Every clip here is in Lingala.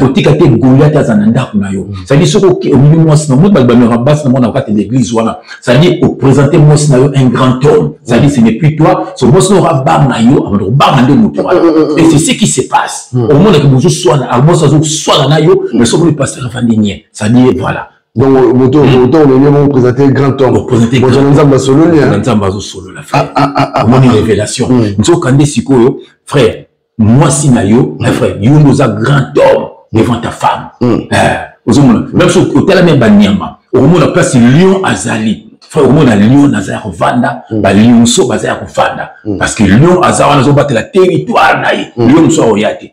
Kotika te Goliath aza na ndako na yo. C'est-à-dire soki omemi mwasi na omoni bato bamemaka basi na mwana kati ya l'église wana, c'est-à-dire oprésente mwasi na yo un grand homme, c'est-à-dire ce n'est plus toi. So mwasi na yo abanga yo, abanda kobanga nde moto wana. Et c'est ce qui se passe. Omonaki bozoswana, mwasi azoswana na yo, mais soki omoni pasteur avandi nye, c'est-à-dire voilà. Donc moto moto omemi mo présenter grand homme, oprésente moto na Nzambe asololi, na Nzambe azosolola, frère. Omoni révélation. Nzoka nde sikoyo, frère, mwasi na yo, frère, yo nde oza grand homme devant ta femme. Ozomona, même soki otalami banyama, okomona place lion azali, frère, okomona lion aza ya kovanda, balionceau baza ya kovanda, parce que lion aza wana, azobatela territoire na ye. Lion mosusu akoya te.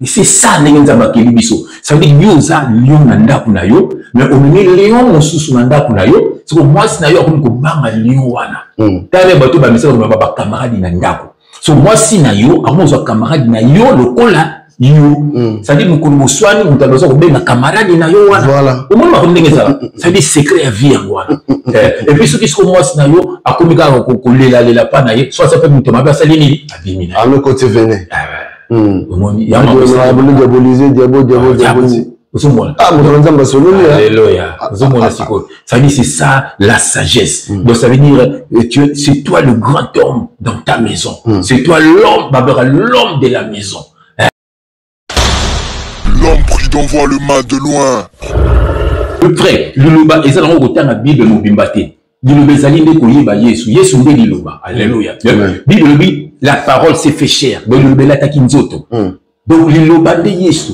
C'est ça ndenge Nzambe akeli biso. Ça veut dire yo oza lion na ndako na yo, mais omemi lion mosusu na ndako na yo. Soko mwasi na yo akomi kobanga lion wana. Tala bato bamisaka komema bacamarade na ndako. So mwasi na yo akomi kozwa camarade na yo lokola yo. C'est-à-dire mokolo moswani, moto aza kobenga camarade na yo wana. Omoni makomi ndenge ezala. C'est-à-dire secret ya vie yango wana. Et puis soki siko mwasi na yo akomi kaka kolelalela pa na ye, so aza mpe moto mabe, asali nini, abimi na ye. Alokoti vene. Omoni? Diabolisé, diabo, diabo, diabolise. Ozomona? Ah, moto na Nzambe asololi. Alléluia. Ozomona sikoyo? Ça veut dire, c'est ça la sagesse. Donc ça veut dire c'est toi le grand homme dans ta maison. C'est toi l'homme, babera, l'homme de la maison. L'homme prudent voit le mal de loin. Frère, liloba eza nango kotanga Bible mobimba te. Liloba ezali nde koyeba Yesu. Yesu nde liloba. Alléluia. Bible elobi: la parole s'est fait chair. Donc liloba elataki nzoto. Donc liloba nde Yesu.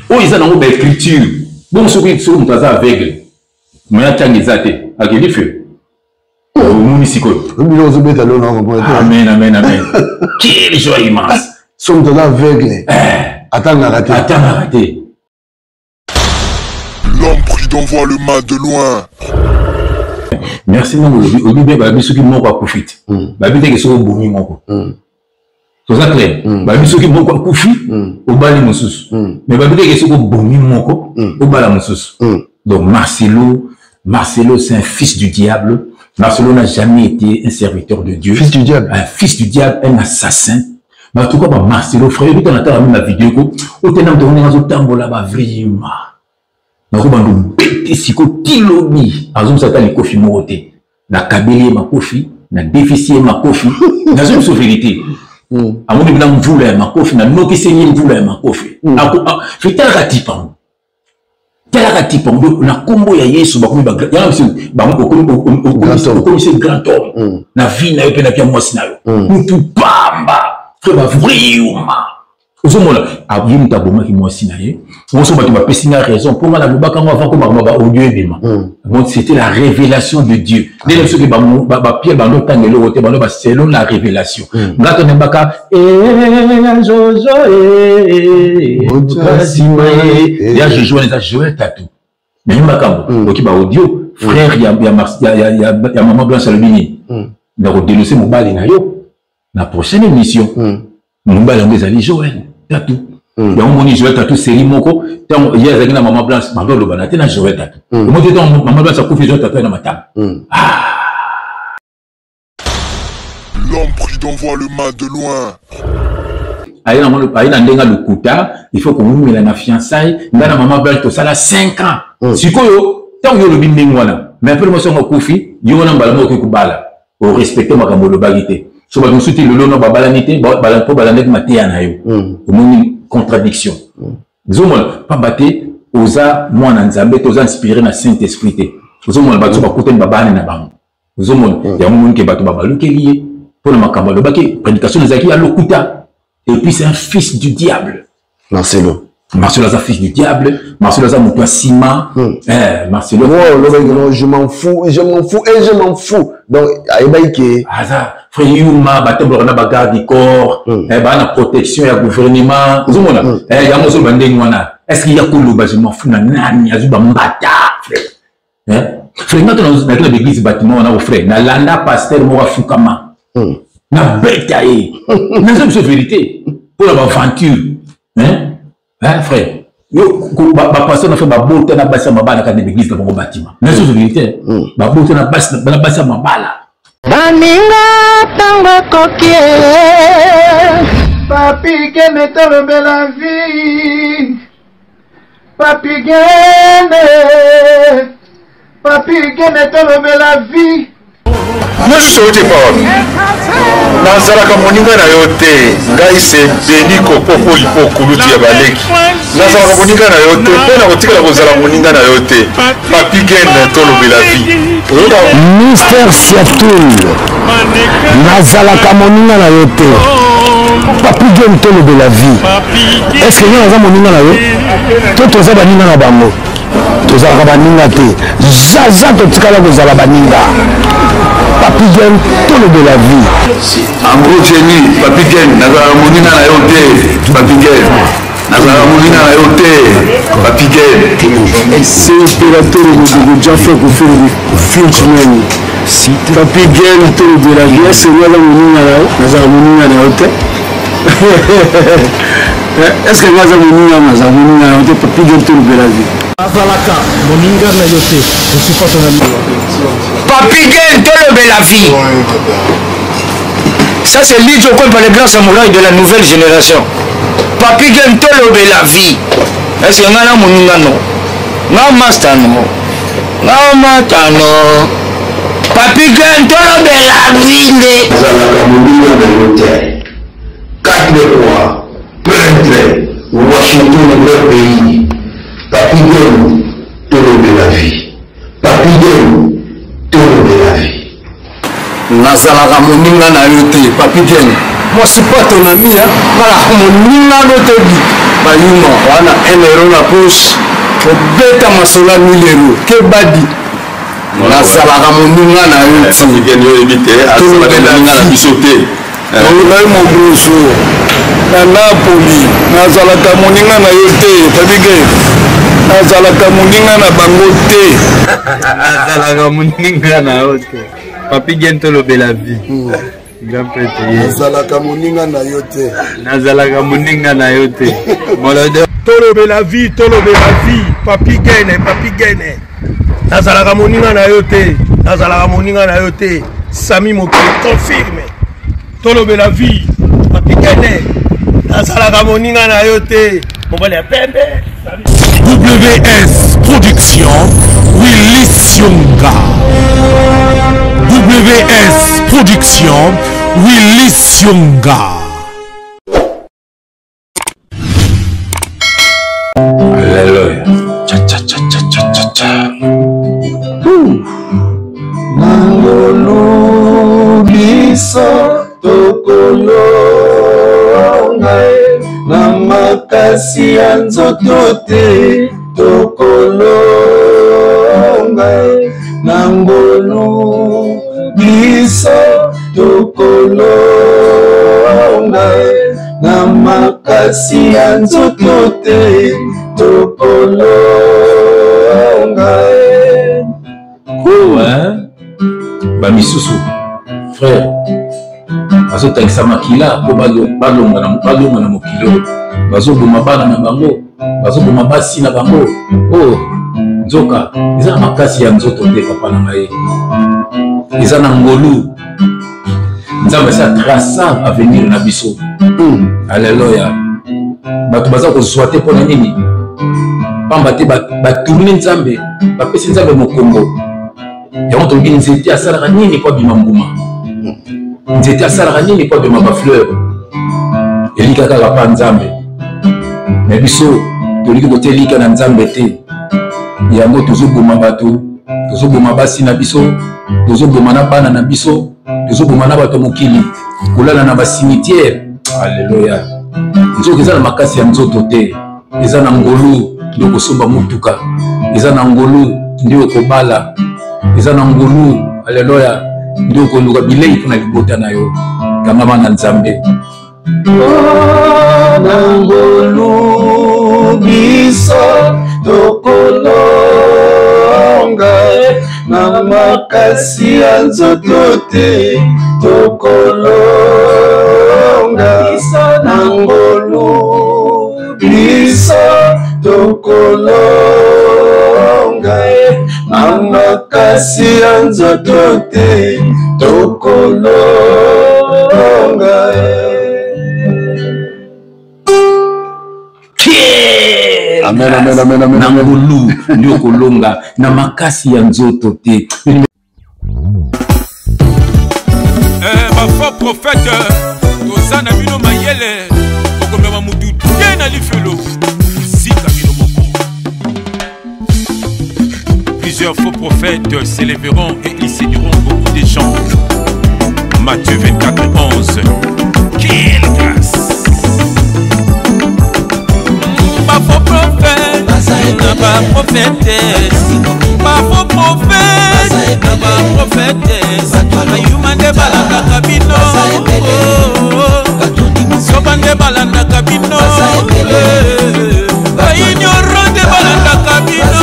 Oyo eza nango baécriture. Bongo soki moto aza aveugle, moya atanga eza te, akeli fe. Omoni sikoyo? Biloko ozobeta lelo na comprendre. Amen, amen, amen. Quelle joie immense! So moto aza aveugle, atangaka te. Atangaka te. L'homme prudent voit le mal de loin. Merci. Ndenge olobi, oyebi bien, bayebi soki moko akufi te, bayebi teke soki obomi moko, toza clair, bayebi soki moko akufi, obali mosusu, mais bayebi teke soki obomi moko, obala mosusu. Donc Marcelo, Marcelo, c'est un fils du diable. Marcelo n'a jamais été un serviteur de Dieu. Fils du diable. Un fils du diable, un assassin. Bato kwa bamarcelo, frère, oyebi, tana tala na video ko otenda moto ndenge azotambola, bavrima nakobanda obete siko tilobi, azongisa ata likofi moko te. Nakabeli ye makofi, nadefisi ye makofi, nazo biso vérité. Amoni bina mvula ya makofi, nanokiseli ye mvula ya makofi. Fetalaka tipango, talaka tipango. Na nkombo ya Yesu bakomi, yango biso okomisi grand homme na vie na yo mpe na vie ya mwasi na yo. Mutu pamba, frère, bavrima. Ozomona, ye moto abomaki mwasi na ye. Moso bato bapesi nga raison mpo nga nalobaka yango avant ko makambo ba audio ebima. Donc c'était la révélation de Dieu. Ndenge soki bapierre bando otanga eloko te, bando selon la révélation. Nga to nembaka jojo nsima ye ya jojo wana eza Joel Tatu. Nayebi makambo oki ba audio. Frère ya Mama Blanche alobi nini? Na kodénonce mobali na yo na prochaine émission. Mobali yango ezali Joel Tatu. Yango moni Joel Tatu série moko, ntango ye azalaki na Mama Blanche, bando alobana te na Joel Tatu. Omoni te, ntango Mama Blanche akufi, Joel Tatu aye na matanga. L'homme prudent voit le mal de loin. Aye na ndenge lokuta, il faut kowumela na fiançaille. Nga na Mama Blanche tosala 5 ans. Sikoyo ntango yo olobi ndenge wana, mais apres mwasi yango akufi, yo wana mbala moko okoki kobala, orespecte makambo olobaki te. So bato mosusu ti lelo no babalani te mpo balandaki mateya na yo. Omoni contradiction? Ozomona, pamba te oza mwana Nzambe te, oza inspiré na Saint Esprit te. Ozomona, bato so bakutani, babani na bango. Ozomona yango? Omoni ke bato babalukeli ye mpona makambo alobaki, prédication ezalaki ya lokuta. Et puis c'est un fils du diable. Marcelo. Marcelo aza fils du diable. Marcelo aza moto ya nsima. Marcelo. Olobaki: non, je m'en fous, je m'en fous et je m'en fous. Donc ayebaki ke Aza frère yuma, batambolaka na bagarde du corps, baa na protection ya gouvernement. Ozomona yango ozoloba ndenge wana? Est ce que ya koloba je m'en fous na nani azwi bambata, frère? Frère, nga to naki na baeglise bâtiment wana ko, frère, nalanda pasteur moko afukama, nabeta ye. Naza biso vérité mpona baaventure, hein, frère. Yo bapasteur na fe babota na basi ya mabala kaka na baeglise na bango bâtiment. Nazo vérité, babota na basi ya mabala. Baninga, ntango ekoki. Papi Kene, tolobela vie. Papi Gene, Papi Gene tolobela vie. Nyonso outi epa wapi? Nazalaka moninga na yo te. Ngai se Beni Kokoko Lipo kulutu ya baleki. Nazalaka moninga na yo te mpe nakotikala kozala moninga na yo te. Papi Gene tolobela vie. Oyoka Mister Siatul, nazalaka moninga na yo te. Papi Gene tolobela vie. Est-ce que nga naza moninga na yo? To toza baninga na bango? Tozalaka baninga te. Zaza totikala kozala baninga. Papi Gene tolobela vie. En gros génie, Papi Gene, nazalaka moninga na yo te. Papi Gene, nazalaka moninga na yo te. Papi Gene. C'est opérateur de Jaffa Koffi Frenchman. Papi Gene tolobela vie. Est-ce que nga moninga na yo? Nazalaka moninga na yo te. Est-ce que nga aza moninga? Nazala moninga na yo te. Papi Gene tolobela vie. Azalaka moninga na yo te. Je suis pas ton ami. Papi Gene tolobela vie. Ça c'est Lidjo Kwempa, le grand samouraï de la nouvelle génération. Papi Gene tolobela vie. Est-ce que nga na moninga no? Nga master no? Nga master no? Papi Gene tolobela vie nde. Azalaka moninga na yo te. 4 rois, peintre, Washington grand pays. Papi Gene tolobela vie. Papi Gene tolobela vie. Nazalaka moninga na yo te. Papi Gene, moi je suis pas ton ami, hein. Nazalaka moninga no te. Bayuma wana 1 euro na poche, obeta masolo ya 1000 euro kebadi. Nazalaka moninga na yo te. Papi Gene, yo oyebi te, azalaka moninga na biso te. Ngai Moboso na Napoli, nazalaka moninga na yo te. Papi Gene, nazalaka moninga na bango te. Nazalaka moninga na yo te. Papi Gene tolobela vie. Grand prêtre ye. Nazalaka moninga na yo te. Nazalaka moninga na yo te. Molodo. Tolobela vie, tolobela vie. Papi Gene, Papi Gene. Nazalaka moninga na yo te. Nazalaka moninga na yo te. Sami Mokili confirme. Tolobela vie. Papi Gene. Nazalaka moninga na yo te. Mobali ya pembe. WS Production, Willy Sionga. WS Production, Willy Sionga. Alléluia. Cha cha cha cha cha cha cha. Nangolu biso tokolonga ye na makasi ya nzoto te, tokolonga ye na ngolu biso tokolonga ye na makasi ya nzoto te, tokolonga ye. Ouais. Ba misusu frère bazotangisa makila mpo balonga na mokili oyo, bazoboma bana na bango, bazoboma basi na bango. Oh, nzoka eza na makasi ya nzoto te, papa na ngai, eza na ngolu. Nzambe asi atraça avenir na biso. Alléluia. Bato baza kozwa te mpona nini? Pamba te batourne Nzambe, bapesi Nzambe mokongo. Yango tolobi nzete asalaka nini mpo abima mbuma? Nzete asalaka nini mpo abima bafleur? Elika kaka pa Nzambe. Me biso tolingi kotia elika na Nzambe te. Yango tozoboma bato, tozoboma basi na biso, tozoboma na bana na biso, tozoboma na bato ya mokili, kolala na bacimetière. Alléluia. Nzoka eza na makasi ya nzoto te, eza na ngolu nde okosomba motuka, eza na ngolu nde okobala, eza na ngolu, alléluia, nde okoluka bilei mpona libota na yo. Kangama na Nzambe. Na ngolu biso tokolonga na makasi ya nzoto te, tokolonga na ngolu biso tokolonga na makasi ya nzoto te, tokolonga. grâce na ngolu nde okolonga na makasi ya nzoto te. Eh, ba faux prophète toza na bino mayele okomema mutu te na lifelo zika bino moko. Plusieurs faux prophètes s'élèveront et ils séduiront beaucoup de gens. Matthieu 24 11. Quelle grâce! Ba faux prophète na ba prophétesse, ba faux prophète na ba prophétesse, bayuma nde balandaka bino, soba nde balandaka bino, baignoro nde balandaka bino.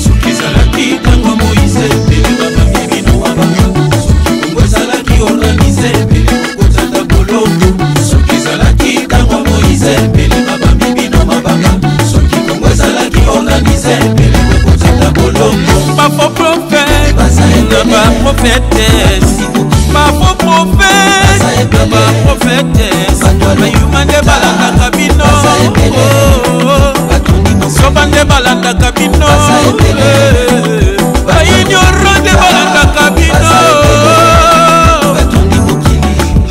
Soki ezalaki ntango ya Moïse, mbele babambi bino mabanga. Soki Kongo ezalaki organise, mbele bokotata boloko. Soki ezalaki ntango ya Moïse, mbele babambi bino mabanga. Soki Kongo ezalaki organise, mbele bokotata boloko. Ba faux prophète na ba prophétesse, ba faux prophète na ba prophétesse, bayuma nde balandaka bino, soba nde balandaka bino, baignoro nde balandaka bino.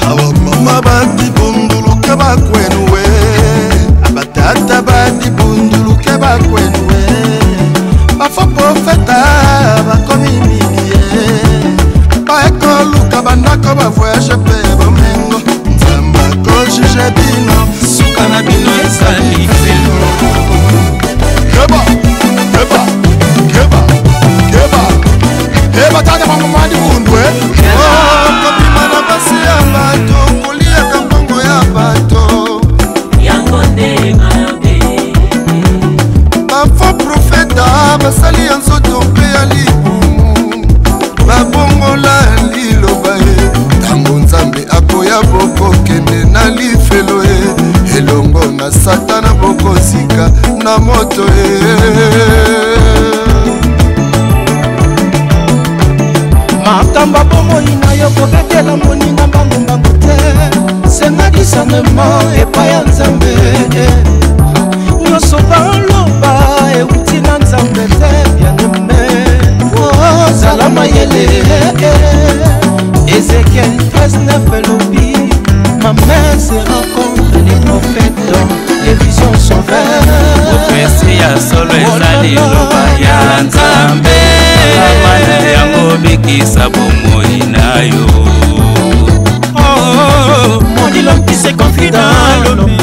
Awa mama badibunduluke bakwenuwe, abatata badibunduluke bakwenuwe, bafo profeta bakomi mingi ye, baekoluka bandako bavoyage mpe bomengo, Nzambe akojuge bino, suka na bino ezali felo. Keba, keba, keba, keba, keba tata mama dibundwe. Oh, kobima na basi ya bato, koliaka mbongo ya bato, yango nde mabe. Bafo profeta basali ya nzoto mpe ya libumu, babongola liloba ye, ntango Nzambe akoya bokokende na lifelo ye, elongo na Satana bokozika na moto ye. Makambo bomoi na yo kobetela moninga mbangumbangu te, senga discernement epai ya Nzambe. Nyonso baloba euti na Nzambe te, bien-aimé, oh, zala mayele. Ézéchiel 13:9 elobi, ma main sera contre les prophètes dont les visions sont vaines. Prophétie ya solo eza liloba ya Nzambe, kangama na yango, bikisa bomoi na yo. Oh, maudit l'homme qui se confie dans l'homme.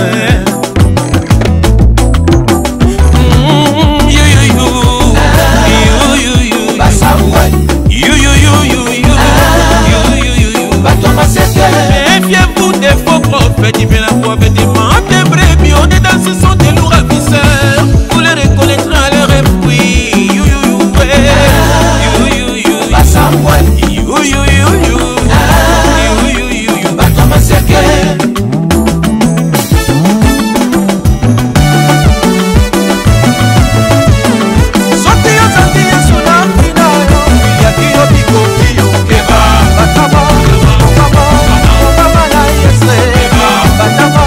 Méfiez-vous des faux prophètes, ils viennent à prophètes, ils mentent des brebis, on est dans ce sont des loups ravisseurs. Vous les reconnaîtrez à leur fruit. You, you, you, ouais. You, you, you, you. You, you, you, you. You, you, you, you. Soki ozangi Yesu na ntina yo, yaki yo bikoki yo keba. Batama, okama, okama na Yesu. Batama,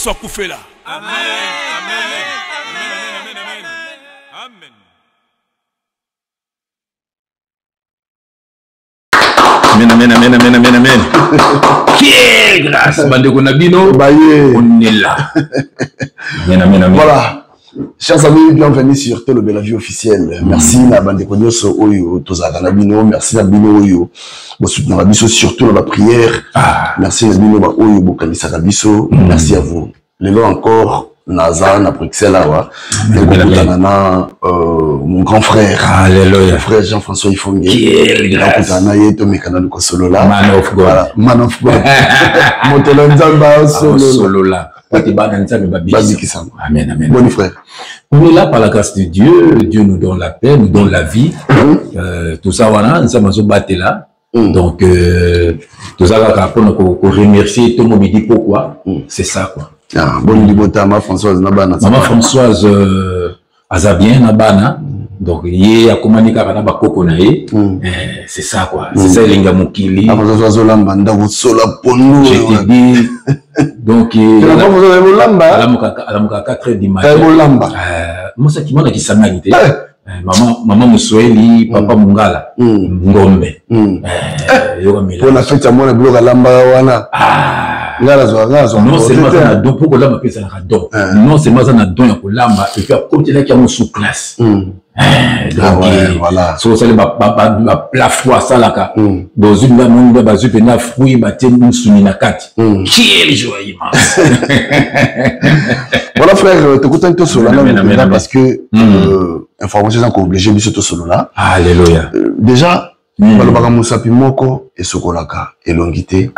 Yesu akufela. Amen. Amen. Amen. Amen. Amen. Amen, amen, amen, amen, amen, amen. Quelle grâce, bandeko na bino. On est là. Amen, amen, amen. Voilà. Chers amis, bienvenue sur Tolobela Vie officielle. Merci na bandeko nyonso oyo tozalaka na bino. Merci na bino oyo bosoutenaka biso surtout na ba prière. Ah. Merci na bino ba oyo bokanisaka biso. Merci à vous. Lelo encore naza na Bruxelles awa. Nakokutana na mon grand frère. Alléluia. Mon frère Jean-François Ifonge. Quelle grâce. Nakokutana na ye tomekana kosolola. Man of God. Voilà, man of God. Moto na Nzambe asolola. Aosolola. Bana Nzambe babikisama. Amen, amen. Bon frère. On est là par la grâce de Dieu. Dieu nous donne la paix, nous donne la vie. Tout ça, voilà, Nzambe azobatela. Donc, tout ça, kaka mpona ko remercier tout midi pourquoi. C'est ça, quoi. Ah, bon libota, ma Françoise na bana. Maman Françoise aza bien na bana. Donc ye akomani kaka na bakoko na ye. C'est ça, quoi. C'est ça elengi ya mokili. Ah, Françoise azolamba ndako sola pondu. Je te dis. Donc bolamba. Alamukaka 4 heures du matin. Bolamba. Mosaki mwana kisangani te. Mama Moswahili, papa Mungala, Ngombe. Yoka mila. Pona fête ya mwana biloko alambaka wana. Nga nazwa, nga nazwa. Non seulement aza na don, mpo kolamba mpe ezalaka don. Non seulement aza na don ya kolamba, et puis akotelaki yango sous classe. Donc, soki osali baplat froid asalaka, bozwi mpe bazwi mpenza fruit batie mosuni na kati. Quelle joie immense! Voilà frère, tokutani tosolola nanu mpenza parce que information eza kooblige biso tosolola. Alléluia. Déjà, balobaka mosapi moko esokolaka elongi te.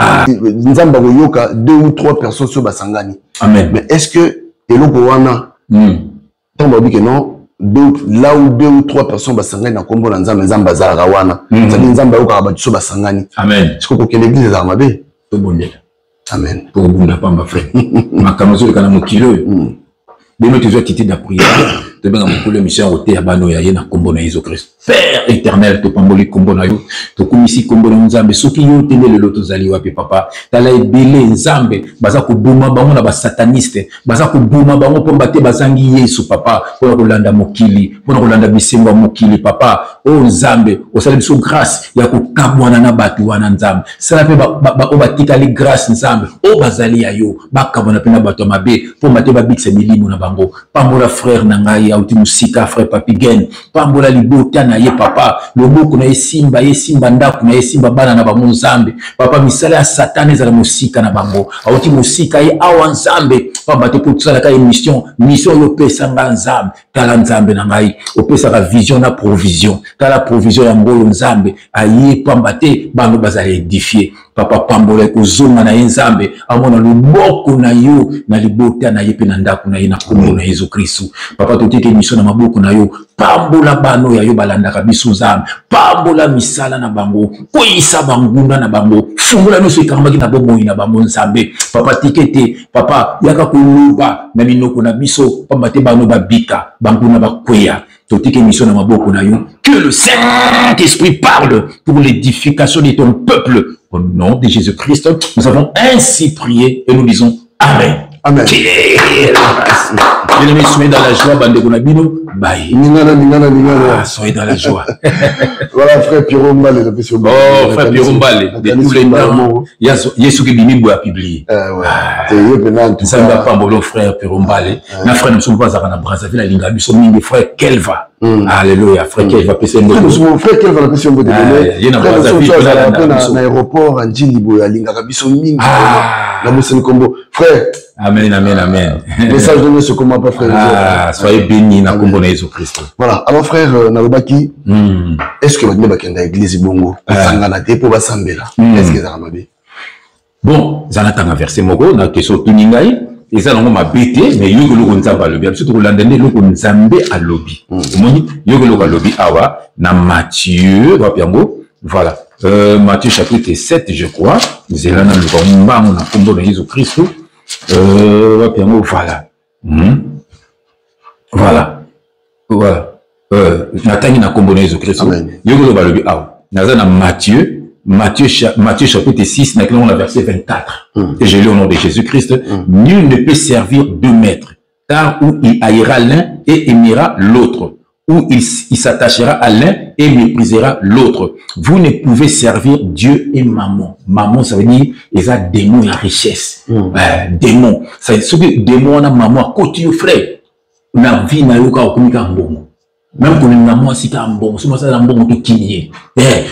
Nzambe akoyoka deux ou trois personnes soki basangani. Amen. Mais est-ce que eloko wana, ntango balobi ke non, là où deux ou trois personnes basangani na nkombo na Nzambe, Nzambe azalaka wana, c'est-à-dire Nzambe ayokaka bato so basangani. Amen. Sikoyo kokende église ezalaka mabe? Tobondela. Amen. Tokobunda pamba, frère. Makambo ezoleka na mokili oyo, bino tozwa attitude ya prière. Tobenga mokolo émission ya koteya bana oyo aye na nkombo na Yesu Christ. Père éternel, topamboli nkombo na yo, tokumisi nkombo na Nzambe. Soki yo te nde lelo tozali wapi, papa? Tala ebele, Nzambe, baza koboma bango na basataniste, baza koboma bango mpomba te bazangi Yesu, papa, mpona kolanda mokili, mpona kolanda bisengo ya mokili. Papa oyo, Nzambe, osali biso grâce ya kokabwana na bato wana. Nzambe, sala mpe oyo batikali grâce, Nzambe, oyo bazali ya yo bakabwana mpe na bato ya mabe mpomba te babikisa milimo na bango. Pambola frère na ngai auti mosika, frère Papi Gen. Pambola libota na ye, papa. Loboko na ye simba ye, simba ndako na ye, simba bana na bango, Nzambe. Papa, misala ya Satana ezala mosika na bango. Auti mosika ye awa, Nzambe, pamba te mpo tosalaka émission, mission oyo opesa nga, Nzambe. Tala, Nzambe na ngai, opesaka vision na provision. Tala provision yango oyo, Nzambe, aye pamba te bango bazala édifié. Papa, pambola ekozonga na ye, Nzambe, amona loboko na yo na libota na ye mpe na ndako na ye, na kombo na Yesu Kristu. Papa, totiki émission na maboko na yo. Pambola bana oyo yo balandaka biso, Nzambe. Pambola misala na bango, kweyisa banguna na bango, fungola nyonso ekangamaki na bomoi na bango, Nzambe. Papa, tika ete, papa, yaka koloba na minoko na biso, pamba te bano babika, banguna bakweya. Totiki émission na maboko na yo. Que le Saint-Esprit parle pour l'édification de ton peuple. Au nom de Jésus-Christ, nous avons ainsi prié et nous disons amen. Amen. Bien-aimés, soyez dans la joie, bandeko na bino. Bye. Ningana, ningana, ningana. Ah, soyez dans la joie. Voilà, frère Pierrot Mbale, Oh, frère Pierrot Mbale, de tous les temps. Yesu ki bimi boya publié. Nzambe apambolo frère Pierrot Mbale. Na frère na biso mpo azalaka na Brazzaville, alinga biso mingi, frère Kelva. Alléluia, frère Kelva pesa mbote. Frère Kelva na pesi mbote. Ye na Brazzaville na aéroport ya Ndjili boye, alingaka biso mingi. Na bosani kombo frère. Amen, amen, amen. Message de nyonso ekoma pa frère. Ah, soyez bénis na kombo na Yesu Christ. Voilà, alors frère, nalobaki, est ce que bato nde bakenda église bongo kosangana te mpo basambela, est ce que ezalaka mabe? Bon, eza natanga verset moko na question otuni ngai. Eza nango mabe te, mais yoki eloko Nzambe alobi. Biso tokolanda nde eloko Nzambe alobi. Omoni, yoki eloko alobi awa na Matthieu, wapi yango? Voilà, Matthieu chapitre 7, je crois. Nzela na luka mbango na kombo na Yesu Kristo. Wapi yango? Voilà. Voilà, natangi na kombo na Yesu Kristo. Yoki eloko alobi awa, naza na Matthieu. Matthieu, Matthieu chapitre 6, na verset 24. Et je lis au nom de Jésus-Christ, Nul ne peut servir deux maîtres, car ou il haïra l'un et aimera l'autre, ou il s'attachera à l'un et méprisera l'autre. Vous ne pouvez servir Dieu et Mammon. Mammon, ça veut dire, ils ont démon la richesse. Démon. Ça veut dire, ce que démon a maman, côté frère, na vie na yoka okomika mbongo. Même kolinga mwasi kaka mbongo, soki mwasi aza mbongo tokimi ye.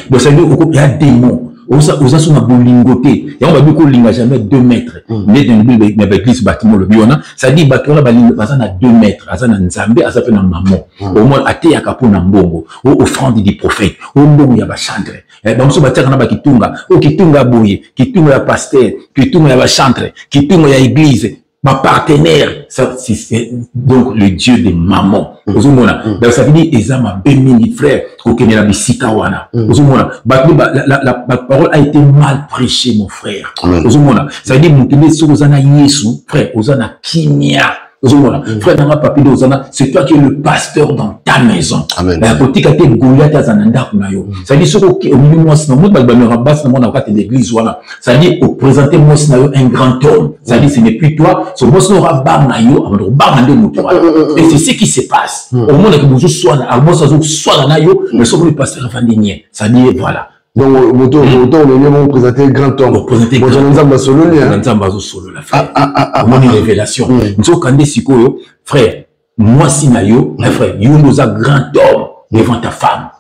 Donc ça veut dire ya démon. Oza so na bolingo te. Yango babi kolinga jamais 2 mètres. Nde na baeglise bato molobi wana, c'est-à-dire bato wana balinga baza na 2 mètres, aza na Nzambe, aza pe na maman. Au moins ateyaka mpo na mbongo, o offrande du prophète, o mbongo ya bachantre. Bango batiaka na bakitunga, o kitunga boye, kitunga ya pasteur, kitunga ya bachantre, kitunga ya église. Ma partenaire, ça, c'est donc le Dieu de maman. Ozomona. Donc ça veut dire eza mabe mingi frère, kokende na bisika wana. Ozomona. La parole a été mal prêchée mon frère. Ozomona. Ça veut dire mutu nde soki oza na Yesu, frère, oza na kimia. Ozomona. Frère nanga papi ozana, c'est toi qui es le pasteur dans ta maison. Kotika te Goliath aza na ndako na yo. Ça veut dire soki omemi mwasi na moto ba basi na mwana kati l'église wana. Ça veut dire oprésenter mwasi na yo un grand homme. Ça veut dire ce n'est plus toi, so mwasi na yo banga yo, abando banga nde moto wana. Et c'est ce qui se passe. Au monde que bozo swana, mwasi azo swana na yo, mais soki le pasteur avandi nie. Ça veut dire voilà. Donc moto moto omemi mo présenter grand homme. Présenter grand homme. Nzambe asololi hein. Nzambe azosolola frère. Omoni révélation. Nzoka nde sikoyo frère, mwasi na yo, frère, yo nde oza grand homme devant ta femme.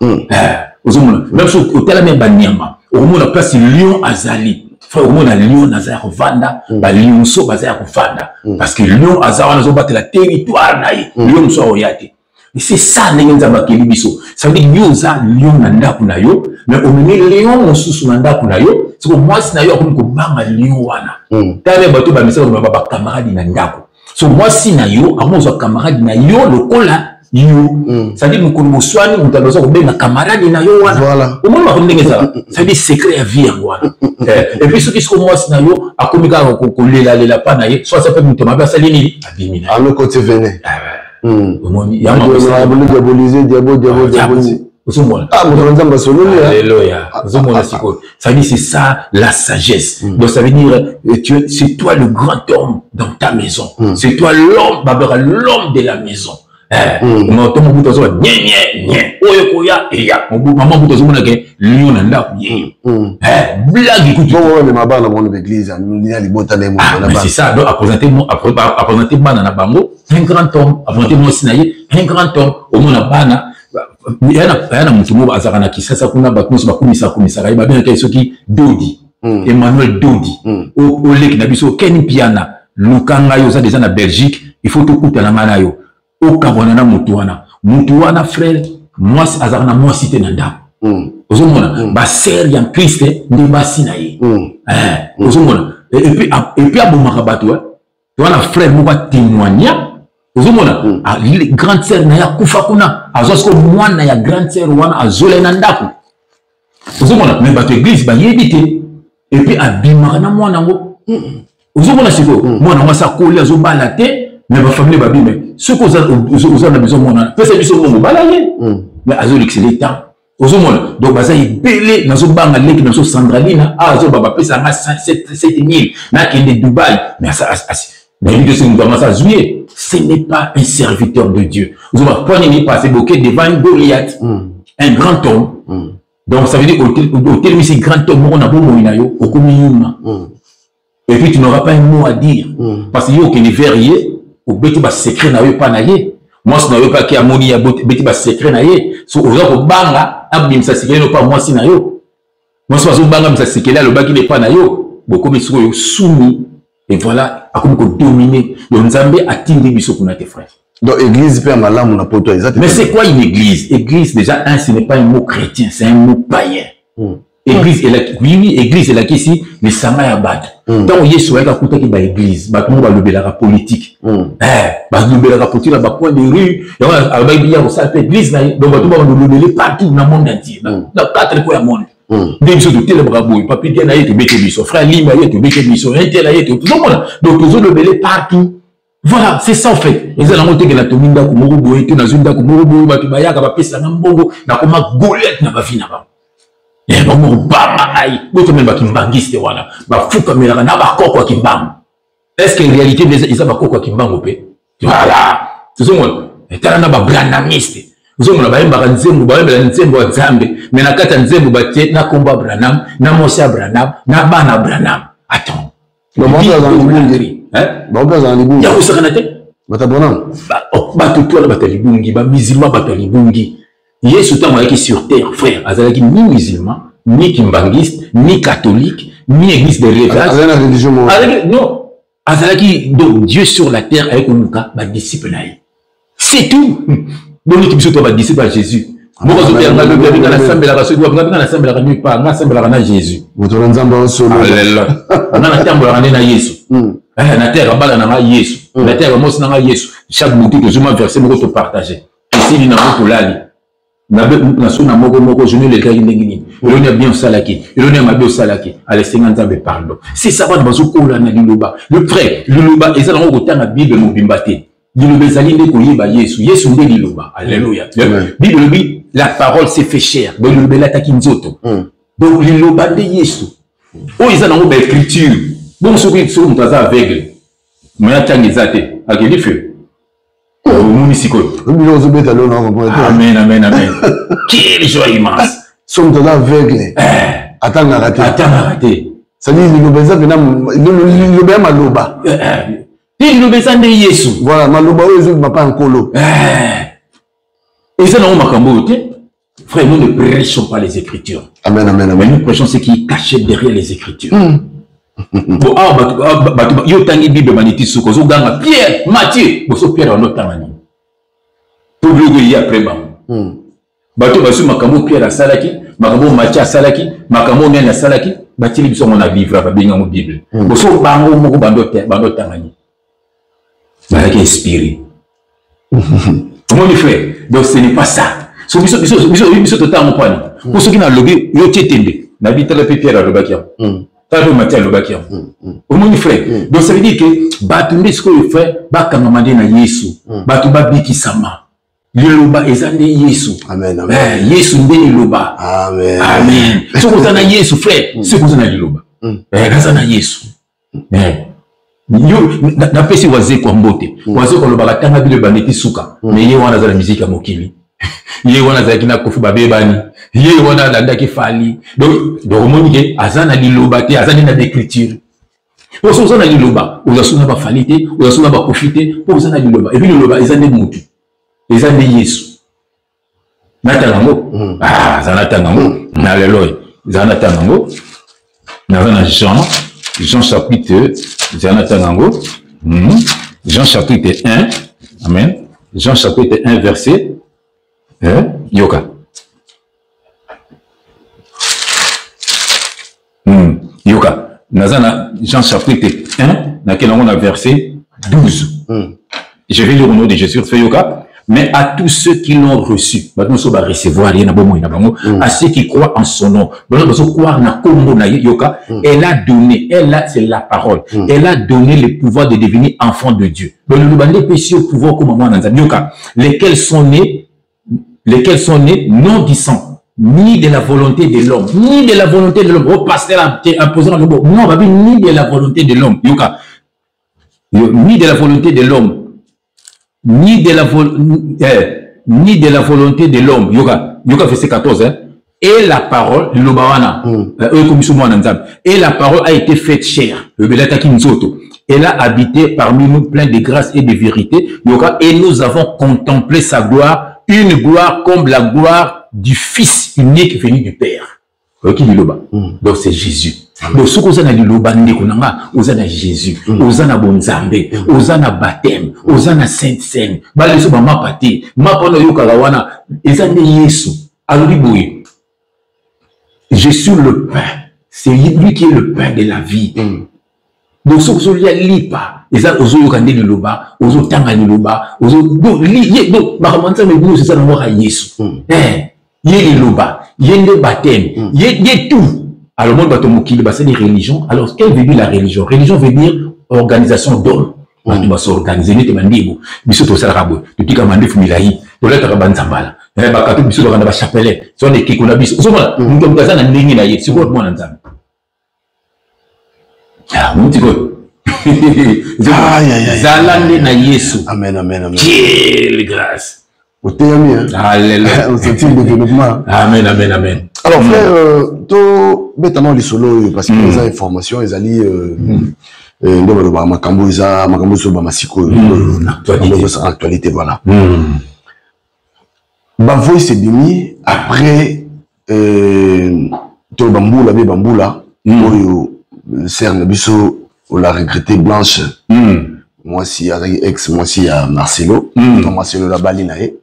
Ozomona même soki otala même banyama, okomona place lion azali. Frère, okomona lion aza ya kovanda, ba lionceau baza ya kovanda. Parce que lion aza wana azobatela territoire na ye. Lion mosusu akoya te. Et c'est ça ndenge Nzambe akeli biso. Ça veut dire yo oza lion na ndako na yo, mais omemi lion mosusu na ndako na yo, siko mwasi na yo akomi kobanga lion wana. Tala bato ba misala ba ba camarade na ndako. So mwasi na yo akomi kozwa camarade na yo lokola yo. Ça veut dire mokolo moswani moto aza kobenga camarade na yo wana. Omoni makambo ndenge ezala. Ça veut dire secret ya vie yango wana. Et puis soki siko mwasi na yo akomi kaka kolelalela pa na ye, soit ape moto mabe asali nini, abimi na ye. Alo côté vene. Omoni diaboliser, diabo, diabo, diaboliser. Ozomona. Ah, moto Nzambe asololi, hein. Alléluia. Ozomona sikoyo. Ça veut dire c'est ça la sagesse. Donc ça veut dire c'est toi le grand homme dans ta maison. C'est toi l'homme, babera l'homme de la maison. Moto mobutu azoba nye nye nye. Oyo koya eya. Maman mobutu azomona ke lion na ndako ye. Blague kutu. Bon, ouais, mais ma bana mon église, ni libota na Ah, mais c'est ça. Donc à présenter moi, à présenter bana na bango, un grand homme, à présenter moi aussi na ye, un grand homme, au moins bana yana mutu moko azaka na Kisasa kuna bato nyonso bakumisa kumisaka ye, babengaka ye soki Dodi, Emmanuel Dodi. Oleki na biso Ken Piana, luka ngai oza déjà na Belgique, il faut tokutana ngai na yo. Okabwana na mutu wana. Mutu wana frère, mwasi azaka na mwasi te na ndako. Ozomona ba sœur ya Christ nde basi na ye. Ozomona. Et puis abomaka bato, hein. Wana frère moko atémoigna. Ozomona, grande sœur na ye akufa kuna, azwa siko mwana ya grande sœur wana azola na ndako. Ozomona, mais bato église bayebi te. Et puis abimaka na mwana yango. Ozomona siko, mwana yango asakoli azobala te, mais ba famille babime. Soki oza na besoin mwana, pesa biso mbongo bala ye. Mais azolekisa le temps. Ozomona, donc baza ebele, nazobanga leki na biso Sandralina, azoba bapesa nga 7000, nakende Dubaï. Mais nayebi te soki moto yango azwi ye. Ce n'est pas un serviteur de Dieu. Ozomona, point nini passé boke devant un Goliath, un grand homme. Donc ça veut dire otelemisi grand homme moko na bomoi na yo, okomi yuma. Et puis tu n'auras pas un mot à dire. Parce que yo okende vers ye, obeti ba secret na yo pa na ye. Mwasi na yo pa ki amoni ya beti ba secret na ye. So oza kobanga abimisa secret no pa mwasi na yo. Mwasi azobanga abimisa secret alobaki ne pa na yo. Bokomi sikoyo soumis. Et voilà, akomi ko dominer. Donc Nzambe atindi biso kuna te frère. Donc église pe malamu na poto exactement. Mais c'est quoi une église? Église déjà un, ce n'est pas un mot chrétien, c'est un mot païen. Église elaki, oui, oui, église elaki ici, mais ça m'a abattu. Tant Yesu ayaka kutaki ba église, ba tungo ba lobelaka politique. Ba lobelaka politique na ba coin de rue, yango alobaki biya kosala pe église na ye. Donc bato ba lobele partout na monde entier, na quatre coins ya monde. Nde biso totelemaka boye, papi Diana ye tobete biso, frère Lima ye tobete biso, un tel ye tozomona. Donc tozolobele partout. Voilà, c'est ça en fait. Eza nango te ke natongi ndako moko boye te, nazwi ndako moko boye, bato bayaka bapesanga mbongo, nakoma Goliath na ba vie na bango. Eh, bango kobanga ngai botomela bakimbangiste wana bafukamelaka na bakoko ya kimbangu est ce que réalité eza bakoko ya kimbangu mpe voilà tozomona etala na babranamiste ozomona bayembaka nzembo bayembela nzembo ya nzambe me na kati ya nzembo batie na nkombo ya branam na mwasi ya branam na bana branam attends Ya kosakana te. Oh, bato to wana bato ya libungi bamusulman bato ya libungi yesu ntango ayaki sur terre frère azalaki ni musulman ni kimbangiste ni catholique ni église de réveil non azalaki donc dieu sur la terre aye koluka badisciple na ye c'est tout boniki biso to badisciple ya jésus moko azoteya ngai lobi abinga nasambelaka soki wapi ngai nasambelaka nulle part ngai nasambelaka na jésus moto na nzambe osolo ngai natambolaka nde na yesu hmm. eh, nateyaka bana na ngai yesu hmm. nateyaka mwasi na ngai yesu chaque butu tozwi mwa verset moko topartage esili nango tolali naso na moko moko journée elekaki ndenge nini eloni ya bien osalaki eloni ya mabe osalaki alesenga nzambe pardon c'est ça bana bazokola na liloba le frère liloba eza nango kotanga bible mobimba te liloba ezali nde koyeba yesu yesu nde liloba alleluya bible elobi la parole s'est fait chair donc liloba elataki nzoto hmm. donc liloba nde yesu oyo eza nango baécriture bongo soki soki moto aza aveugle moyen atanga eza te akeli feu omoni sikoyo biloko ozobeta lelo na comprendre amen amen amen quelle joie immense soki moto aza aveugle eh. atangaka te atangaka te c'est-à-dire liloba eza mpena liloba ya maloba eh, eh. te liloba eza nde yesu voilà maloba oyo ezobima mpa ya nkolo eza nango makambo oyo te frère nous ne prêchons pas les écritures amen amen amen mais nous prêchons ce qui est caché derrière les écritures mm. bo awa bato bato yo otangi bible baniti suka ozoganga pierre mathieu boso pierre bando otanga nini po biloko eye après bango mm. bato bazwi makambo pierre asalaki makambo mathieu asalaki makambo nani asalaki batieli biso yango na livre babengi yango bible mm. boso bango moko bando otanga nini bazalaki inspiré omoni frère donc ce n'est pas ça so biso biso biso biso totanga mpo ani mpo soki nalobi yo tie tembe nabi tala mpe pierre alobaki yango mm. tala mpe matie alobaki yango mm, mm. omoni frère donc ça veut dire que bato nde sikoyo frère bakangama nde na yesu bato babikisama liloba eza nde yesu amen, amen. Eh, yesu nde liloba amen, amen. soki oza na yesu frère soki oza na liloba eh, naza na yesu eh. yo napesi wazekwa mbote mm. wazekwa alobaka tanga bino ebandi ti suka mm. me ye wana aza na miziki ya mokili ye wana azalaki na kofi babebani ye wana alandaki fali donc donc omoni ke aza na liloba te aza nde na baécriture po soki oza na liloba oza so na bafali te oza so na bakofi te mpo oza na liloba epuis liloba eza nde motu eza nde yesu natanga yango mm. ah, aza natanga yango mm. na lelo oyo ezala natanga yango naza na jean jean chapitre ezala natanga yango mm. jean chapitre 1 amen jean chapitre 1 verset eh, yoka Yoka, naza na Jean chapitre 1, na yango na verset 12. Je vais lire au nom de Jésus, fait yoka. Mais à tous ceux qui l'ont reçu, bato nyonso ba recevoir ye na bomoi na bango, mm. à ceux qui croient en son nom, bato bazo croire na kombo na ye, yoka, mm. elle a donné, elle a, c'est la parole, mm. elle a donné le pouvoir de devenir enfant de Dieu. Donc liloba nde epesi yo pouvoir okoma mwana Nzambe, yoka, lesquels sont nés lesquels sont nés non du sang, ni de la volonté de l'homme, ni de la volonté de l'homme. Oh, pasteur a imposé un lobo. Non, babi, ni de la volonté de l'homme. Yoka. Ni de la volonté de l'homme, ni de la, eh, ni de la volonté de l'homme. Yoka. Yoka, verset 14, hein. Et la parole, liloba wana, mm. euh, et la parole a été faite chair. Elle a habité parmi nous plein de grâce et de vérité. Yoka, et nous avons contemplé sa gloire, une gloire comme la gloire du Fils unique venu du Père. oyoki liloba mm. donc c'est jésus donc soki oza na liloba ndeko na nga oza na jésus mm. oza na bonzambe mm. oza na baptême oza na sainte seine baleso bamapa te mapa wana oyokaka wana eza nde yesu alobi boye je suis le pain c'est lui qui est le pain de la vie mm. donc soki ozolia lipa eza ozoyoka nde liloba ozotanga liloba donc makambo ya nzambe nyonso eza nango kaka yesu mm. eh, ye liloba ye nde baptême mm. ye, ye tout alors moi bato mokili basali religion alors quelle veut dire la religion religion veut dire organisation d'homme bato mm. basorganize nete bandebo biso tosalaka boye totika mandefu milai tolataka banzambala Eh, bakato biso bakanda bachapelet so na ekeko na biso ozomona mm. moto moto aza na ndenge na ye sikoyo mwana nzambe ah, moto sikoyo zala nde na yesu amen amen amen quelle grâce oteyami hein osoti développement amen amen amen alors frère euh, tobeta nao lisolo oyo parce que mm. eza information ezali euh, mm. euh, nde balobaka makambo eza makambo ezobama sikoyo actualité voilà bavoice ebimi après to bambula be bambula oyo sere na biso ola regrette blanche mwasi azalaki ex mwasi ya marcelo to marcelo labali na ye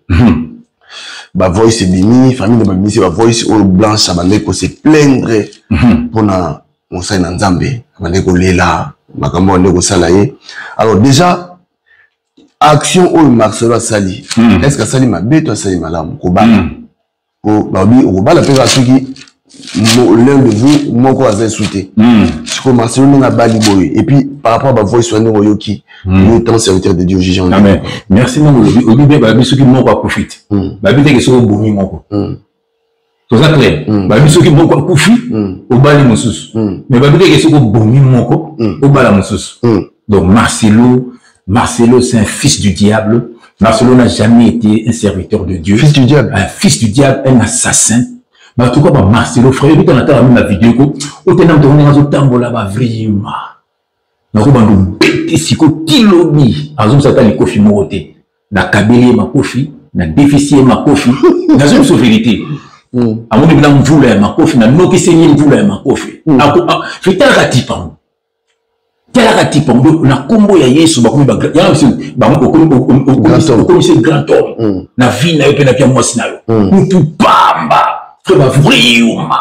bavoice ebimi famille na babimisi bavoice oyo blanche abandaki kose plaindre mpona mosali na nzambe abandaki kolela makambo abandaki kosala ye. Alors déjà action oyo marcelo asali, est ce que asali mabe to asali malamu kobala? Po balobi okobala mpe kaka soki l'un de vous moko aza esu te. Sikoyo marcelo ndenge abali boye, et puis par rapport à bavoice wana ndenge oyoki yo tant serviteur de Dieu juge. Amen, merci. Ndenge olobi, olobi bien. Balobi soki moko akufi te, balobi teke soki obomi moko, toza clair. Balobi soki moko akufi, obali mosusu, mais balobi teke soki obomi moko, obala mosusu. Donc Marcelo, Marcelo, c'est un fils du diable. Marcelo n'a jamais été un serviteur de Dieu. Fils du diable. Un fils du diable, un assassin. Bah, en tout cas, bah, Marcelo, frère, il y a la vidéo, ko, otena moto ndenge azotambola ba vrima. Nakobanda obete siko tilobi azongisa ata likofi moko te. Nakabeli ye makofi, nadefisi ye makofi, nazongisa vérité. Amoni bina mvula ya makofi, nanokiseli ye mvula ya makofi. Fitalaka tipango. Talaka tipo yango na nkombo ya Yesu bakomi yango biso bango okomisi grand homme na vie na yo mpe na vie ya mwasi na yo mutu pamba frère bavriyuma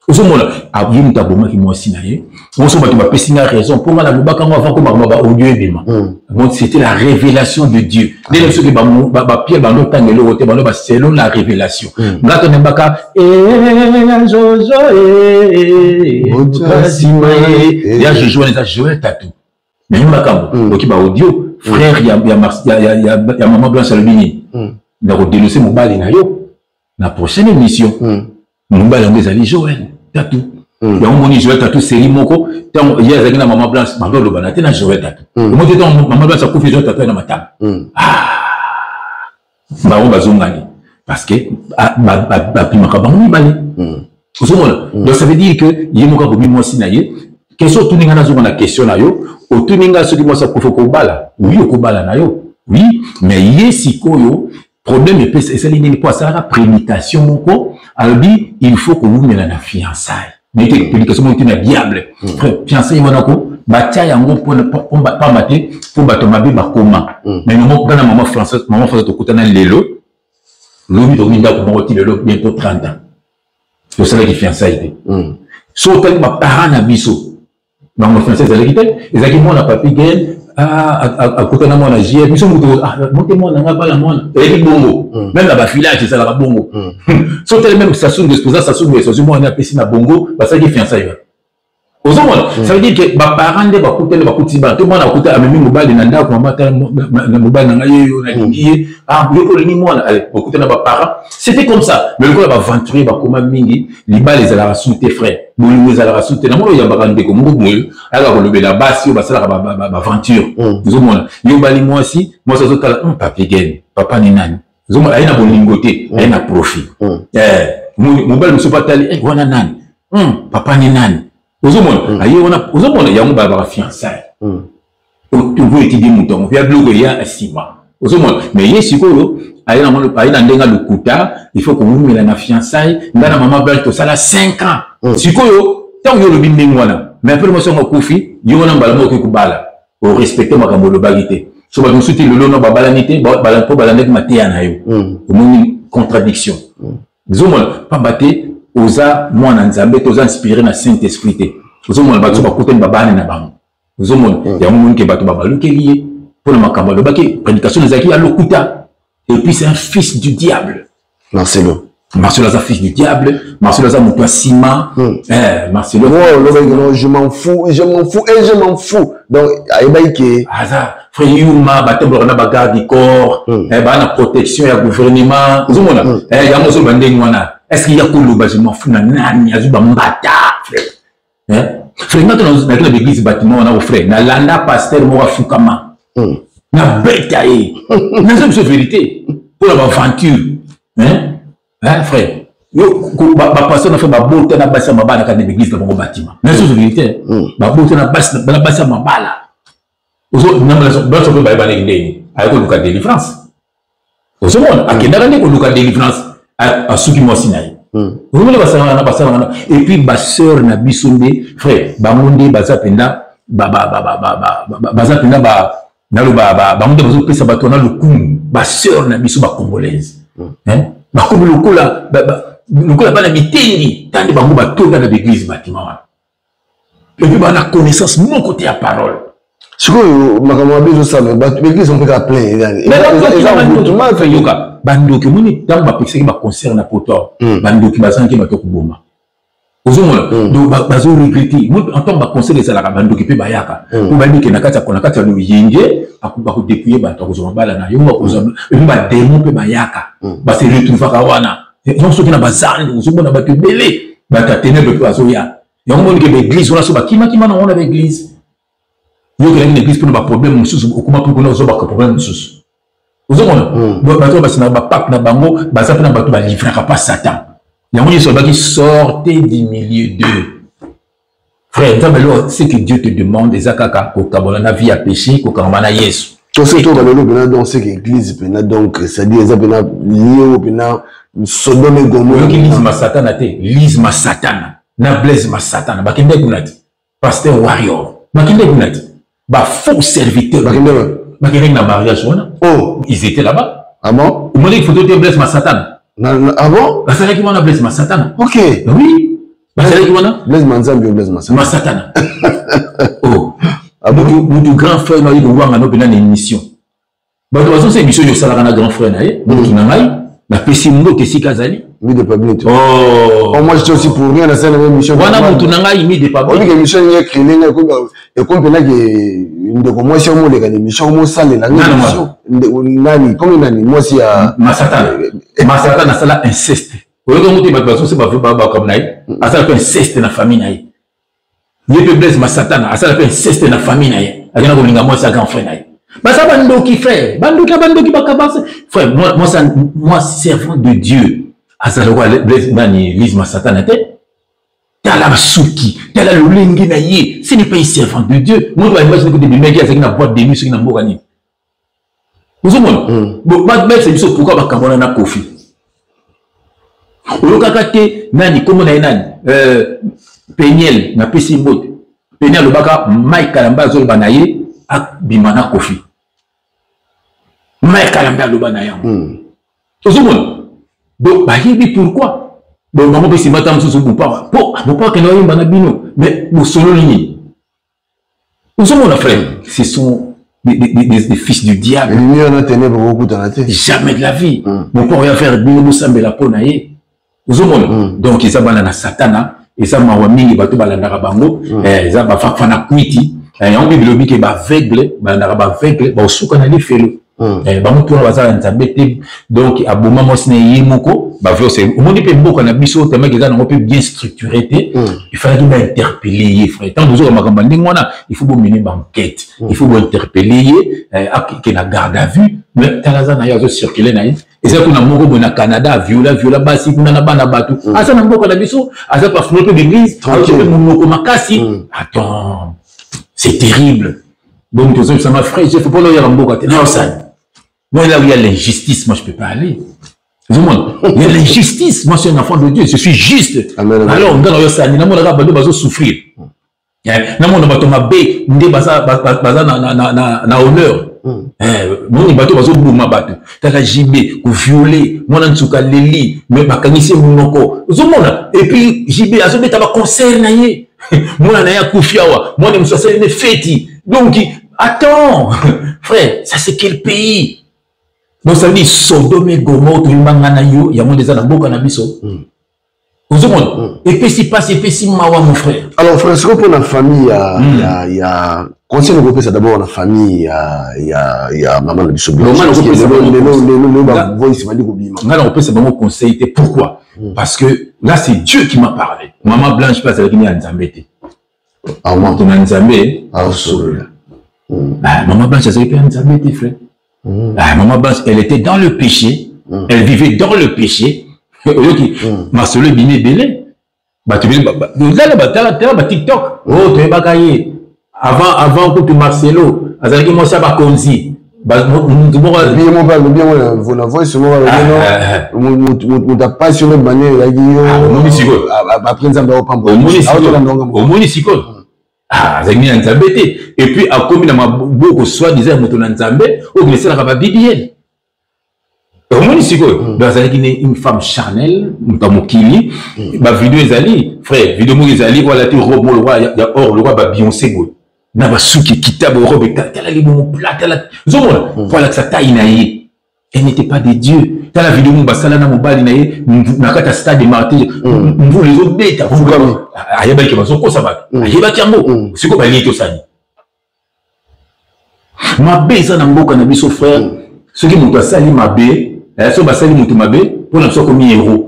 ozomona ye moto abomaki mwasi na ye. Moso bato bapesi nga raison mpo nga nalobaka yango avant ko makambo ba audio ebima. Donc c'était la révélation de Dieu. Ndenge soki bapierre bando otanga eloko te, bando selon la révélation nga to nembaka jojo nsima ya jojo wana eza Joel Tatu nayebi makambo oki ba audio. Frère ya mama Blanche alobi nini? Na kodénonce mobali na yo na prochaine émission. Mobali yango ezali Joel Tatu. Yango moni Joel Tatu série moko ntango ye azalaki na mama Blanche, bando alobana te na Joel Tatu. Omoni te ntango mama Blanche akufi, Joel Tatu na matanga, bango bazongani parce que bapimaka bango mibale. Ozomona, donc ça veut dire que ye moko abomi mwasi na ye. Question otuni nga, nazonga na question na yo otuni nga: soki mwasi akufi, okobala? Oui, okobala na yo, oui. Mais ye sikoyo problème epesa esali nini? Mpo asalaka prédication moko, alobi il faut kowumela na fiançaille. Mais te prédication moko te na diable, frère. Fiançaille wana ko batia yango pamba te mpo bato mabe bakoma. Mais mama nga na mama Françoise, mama Françoise tokutana lelo lobi, tokomi ndako moko ti lelo, bientôt 30 ans tosalaki fiançaille te. So otali baparent na biso, bango fiançaille ezalaki te. Ezalaki mwana Papi Gen akutana mwana JF, biso moto mote mwana nga bala mwana, ezalaki bongo. Même na bavillage ezalaka bongo. So otali même Sassou Nguesso, président Sassou Nguesso azwi mwana apesi na bongo, basalaki fiançaille wana. Ozomona, ça veut dire que baparent nde bakutani, bakuti bana to mwana akuta amemi mobali na ndako: mama, tala mobali na ngai yeyo, nalingi ye. Ah, yo olingi mwana, allez, bakutana baparent. C'était comme ça. Mais lokola baaventurier bakoma mingi, libala ezalaka su te, frère, bolingo ezalaka su te. Namoni oyambaka ndeko moko boye, ayaka kolobela basi oyo basalaka baaventure. Ozomona yo obali mwasi, mwasi azotala Papi Gen, papa ni nani? Ozomona aye na bolingo te, aye na profit. Mobali mosusu atali wana nani, papa ni nani? Ozomona aye wana, ozomona yango balabaka fiançaille. Otovo etidi moto yango ya biloko eya nsima, ozomona. Mais ye sikoyo aye na ndenge lokuta, il faut kowumela na fiançaille. Nga na mama Blanche tosala 5 ans. Sikoyo ntango yo olobi ndenge wana, mais apres mwasi yango akufi, yo wana mbala moko okoki kobala, orespecte makambo olobaki te. So bato mosusu ti lelo no babalani te mpo balandaki mateya na yo. Omoni contradiction? Ozomona, pamba te oza mwana Nzambe te, oza inspiré na Saint Esprit te. Ozomona bato bakutani babane na bango. Ozomona yango, moni ke bato babalukeli ye mpona makambo alobaki, prédication ezalaki ya lokuta. Et puis c'est un fils du diable. Marcelo. Marcelo aza fils du diable, Marcelo aza moto ya nsima. Eh, Marcelo. Oh, lobaki non, je m'en fous, je m'en fous et je m'en fous. Donc ayebaki ke aza frère Yuma, batambolaka na bagarde du corps, eh, baa na protection ya gouvernement. Ozomona? Eh, yango ozoloba ndenge wana. Est-ce qu'il ya koloba je m'en fous na nani azwi bambata frère? Eh? Frère nga to naki na l'église bâtiment wana ko frère, nalanda pasteur moko afukama. Nabeta ye. Nazo biso vérité mpo na baventure. Hein? Hein, frère? Yo bapasteur na frère babota na basi ya mabala kati na l'église na bango bâtiment. Nazo biso vérité. Babota na basi na basi ya mabala. Ozo baso mpe bayebanaki ndenge aye koluka délivrance. Ozomona akendaka nde koluka délivrance asuki mwasi na ye. Ozomona basalaka na basalaka na et puis ba sœur na biso nde frère bango nde baza mpenza baza mpenza ba naloba bango nde bazopesa bato wana lokumu ba sœur na biso ba congolaise bakomi lokola lokola bana mitendi tande bango batonda na baeglise batima wana et puis bana connaissance moko te ya parole. Sikoyo makambo mabe ezosala bato baeglise yango mpe kaka plein eza yoka bandoki omoni ntango bapekisaki baconcert na poto bandoki bazangaki bato koboma ozomona. Donc bazo regrete en tant baconcert ezalaka bandoki mpe bayaka po bayebi ke na kati na kati ya loyenge bakodepouye bato akozwa mabala na yo bakozwa epuis bademo mpe bayaka base retrouvaka wana. Yango soki na bazando ozomona bato ebele bato ya ténèbre mpe bazoya. Yango moni ke baeglise wana so bakimakima nango na baeglise yo okelaki na église mpona baproblème mosusu okoma mpe kuna ozobaka problème mosusu ozomona. Bato oyo basinaka bapape na bango baza mpe na bato balivraka pa Satan. Yango nyonso alobaki sortez du milieu d'eux. Frère Nzambe elo ce que Dieu te demande eza kaka kokabola na vie ya péché, kokangama na Yesu. Tosi to balelo mpena donc c'est que église mpena donc c'est-à-dire eza mpena lieu oyo mpena Sodome et Gomorrhe. Oyoki Lise Masatana te? Lise Masatana na Blaise Masatana bakende kuna te. Pasteur Warrior bakende kuna te. Ba faux serviteurs bakende bakendaki na mariage wana. Oh, ils étaient là-bas. Ah bon? Omonaki photo te Blaise Masatana? Ah bon? Basalaki wana Blaise Masatana. Ok. Oui, basalaki wana. Blaise Manzambi ou Blaise Masatana? Masatana. Oh. Ah bon? Mutu grand frère na ye kowanga no mpena na émission. Bato bazosa émission oyo osalaka na grand frère na ye, motu na ngai, napesi mbote esika azali. Mi de Pablito. Oh. Oh, moi j'étais aussi pour rien na scène émission. Wana mutu na ngai mi de Pablito. Obi émission ni écrit nga ko ekomi pena ke ndeko mwasi omo leka émission omo salela nga émission. Nani comme nani mwasi ya Masatana. Masatana asala inceste. Oyoki yango te bato bazosa ba ba comme na ye. Asala pe inceste na famille na ye. Ye pe Blaise Masatana asala pe inceste na famille na ye. Akenda kolinga mwasi ya grand frère na ye. Baza bandoki frère, bandoki ya bandoki bakabasa. Frère, moi moi ça moi servant de Dieu. Azala lokola Blaise nani Lise Masatana te. Tala basuki, tala lolenge na ye. Ce n'est pas un servant de Dieu. Moto ba imagine ko debimaki azalaki na boîte de nuit soki na mboka nini. Ozomona? Bayebisa biso pourquoi bakabwana na Kofi. Oyokaka te nani kombo na ye nani? Peniel napesi mbote. Peniel alobaka Mike Kalamba azoloba na ye abima na Kofi. Mike Kalamba aloba na yango. Ozomona? Donc bayebi pourquoi. Donc bango mpe nsima ta mosusu Mopao po Mopao akende oyemba na bino mais bosololi nini? Ozomona frère, ce sont des fils du diable. Lumière na ténèbres okutana te. Jamais de la vie. Mopao oya faire bino bosambela mpo na ye. Ozomona? Donc eza bana na Satana, eza mawa mingi bato balandaka bango, eza bafana kwiti. Yango Bible elobi ke baaveugle balandaka baaveugle baosuka na lifelo. Bango mpona baza na Nzambe te. Donc aboma mwasi na ye moko baviose. Omoni mpe mboka na biso temaki eza nango mpe bien structuré te. Il fallaki bainterpeller ye frère. Ntango bozoka makambo ya ndenge wana il faut bomene baenquête, il faut bointerpeller ye ake na garde à vue. Mais tala aza na ye azocircule na ye. Eza kuna moko boye na Canada viola viola basi kuna na bana bato. Aza na mboka na biso, aza parfumé mpe d'église, aza mpe monoko makasi. Attends, c'est terrible. Donc tozobisa ma frère, je faut pas loyaka mboka te na osani. Moi là où il y a l'injustice, moi je peux pas aller. Ozomona? Il y a l'injustice, moi je suis un enfant de Dieu, je suis juste. Amen, amen. Alors nga na osani, namonaka bato bazo souffrir. Namona bato mabe nde baza baza na honneur. Moni bato bazoboma bato kaka JB koviole mwana nsuka leli me bakangisi monoko. Ozomona? Et puis JB azobeta baconcert na ye, mwana na ye akufi awa, mwana mosusu asali ne feti. Donc attends frère, ça c'est quel pays? Donc ça veut dire Sodome et Gomorrhe toyemba nga na yo yango nde eza na mboka na biso. Ozomona epesi pasi, epesi mawa, mon frère. Alors frère, sikoyo mpo na famille ya conseil okopesa d'abord na famille ya mama na biso, lelo bavoice bandi kobima. Nga nakopesa bango conseil te. Pourquoi? Parce que là, c'est Dieu qui m'a parlé. Mama Blanche mpe azalaki ne ya Nzambe te. Moto na Nzambe azosolola. Mama Blanche azalaki mpe ya Nzambe te, frère. Ah, Maman Blanche, elle était dans le péché. Elle vivait dans le péché. Oyoki, masolo ebimi ebele. Bato ebele, tala tala tala ba TikTok. Oh, toyebaka ye. Avant kutu Marcelo, azalaki mwasi ya bakonzi. Mutu moko alobi yango na voice moko, alobi moto apasi yo manière ezalaki yo. Omoni sikoyo. Après Nzambe aopambola. Omoni sikoyo. Ah, azalaki na Nzambe te, et puis akomi na maboko soit disant ya moto na Nzambe oyo esalaka ba BBL. Omoni sikoyo. Donc azalaki ne une femme charnelle, moto ya mokili. Bavideo ezali, frère, video moko ezali oyo alati robe moko lokwa ya or, lokwa ba Beyoncé boye, na basuki ekita boye, robe tala libumu plat, tala, ozomona po alakisa taille na ye. Elle n'était pas de Dieu. Tala video moko basala na mobali na ye na kati ya stade de Martyr, mvula ezobeta, ayebaki bazokosa bato, ayebaki yango. Sikoyo balie tosani mabe eza na mboka na biso, frère. Soki moto asali mabe, soki basali moto mabe, mpo na biso akomi héros.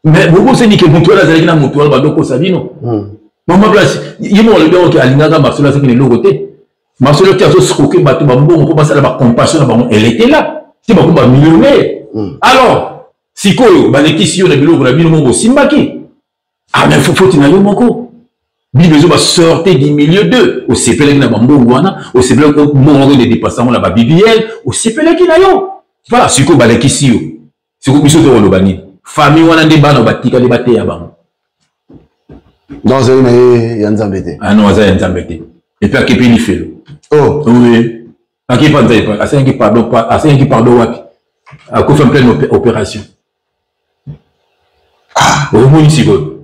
Mais bobosani ke moto wana azalaki na moto wana badokosa bino. Mama Blanche ye moko alobi yango ke alingaka Marcelo, azalaki na eloko te. Marcelo te azosokoke bato bambongo mpo basala bacompassion na bango. Elle était là te, bakomi bamillionnaire. Alors sikoyo balekisi yo na biloko na bino moko bosimbaki. Ah, mais foti na yo moko. Bible ezoba sorte du milieu d'eux. Osepelaki na bambongo wana, osepelaki mbongo moko ende dépense yango na baBBL, osepelaki na yo. Voilà, sikoyo balekisi yo. Sikoyo biso tokoloba nini? Famille wana nde bana batikali bateya bango. Donc azali na ye ya Nzambe te. Ah non, aza ya Nzambe te, et puis akepe lifelo. Oh. Oui, akepa Nzambe, asengaki pardon, asengaki pardon wapi? Akufi en pleine opération. Omoni sikoyo,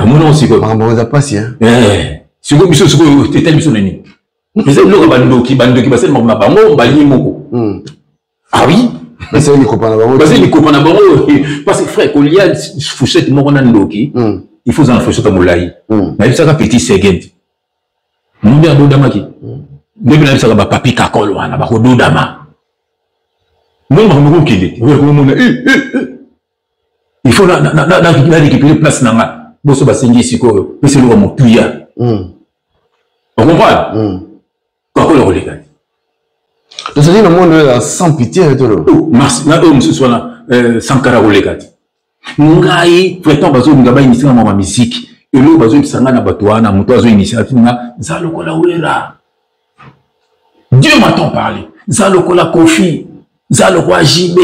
omoni yango sikoyo. Makambo eza pasi. Sikoyo biso, sikoyo etali biso na nini? Eza biloko ya bandoki. Bandoki basali makambo na bango balie moko. Ah oui. Basali likopa na bango. Basali likopa na bango, parce que frère, kolia fourchette moko na ndoki, il faut ozala na fourchette ya molai. Nayebisaka petit second nde adodamaki nde mpe nayebisaka bapapi kakol wana bakododama ndenge makambo ekokende te. Okomona il faut na récupérer place na nga. Boso basengi sikoyo pesa eloko motuya, ocomprendre? Kakola koleka te. Tozali na monde oyo sans pitié tolo. Merci. Na oyo mosusu wana, Sankara koleka te. Ngai vraiment bazolinga bainitier nga mama misiki. Eloko bazoyebisa ngai na bato wana, moto azoinitier ati nga za lokola Wera. Dieu m'a tant parlé, za lokola Kofi, za lokola JB,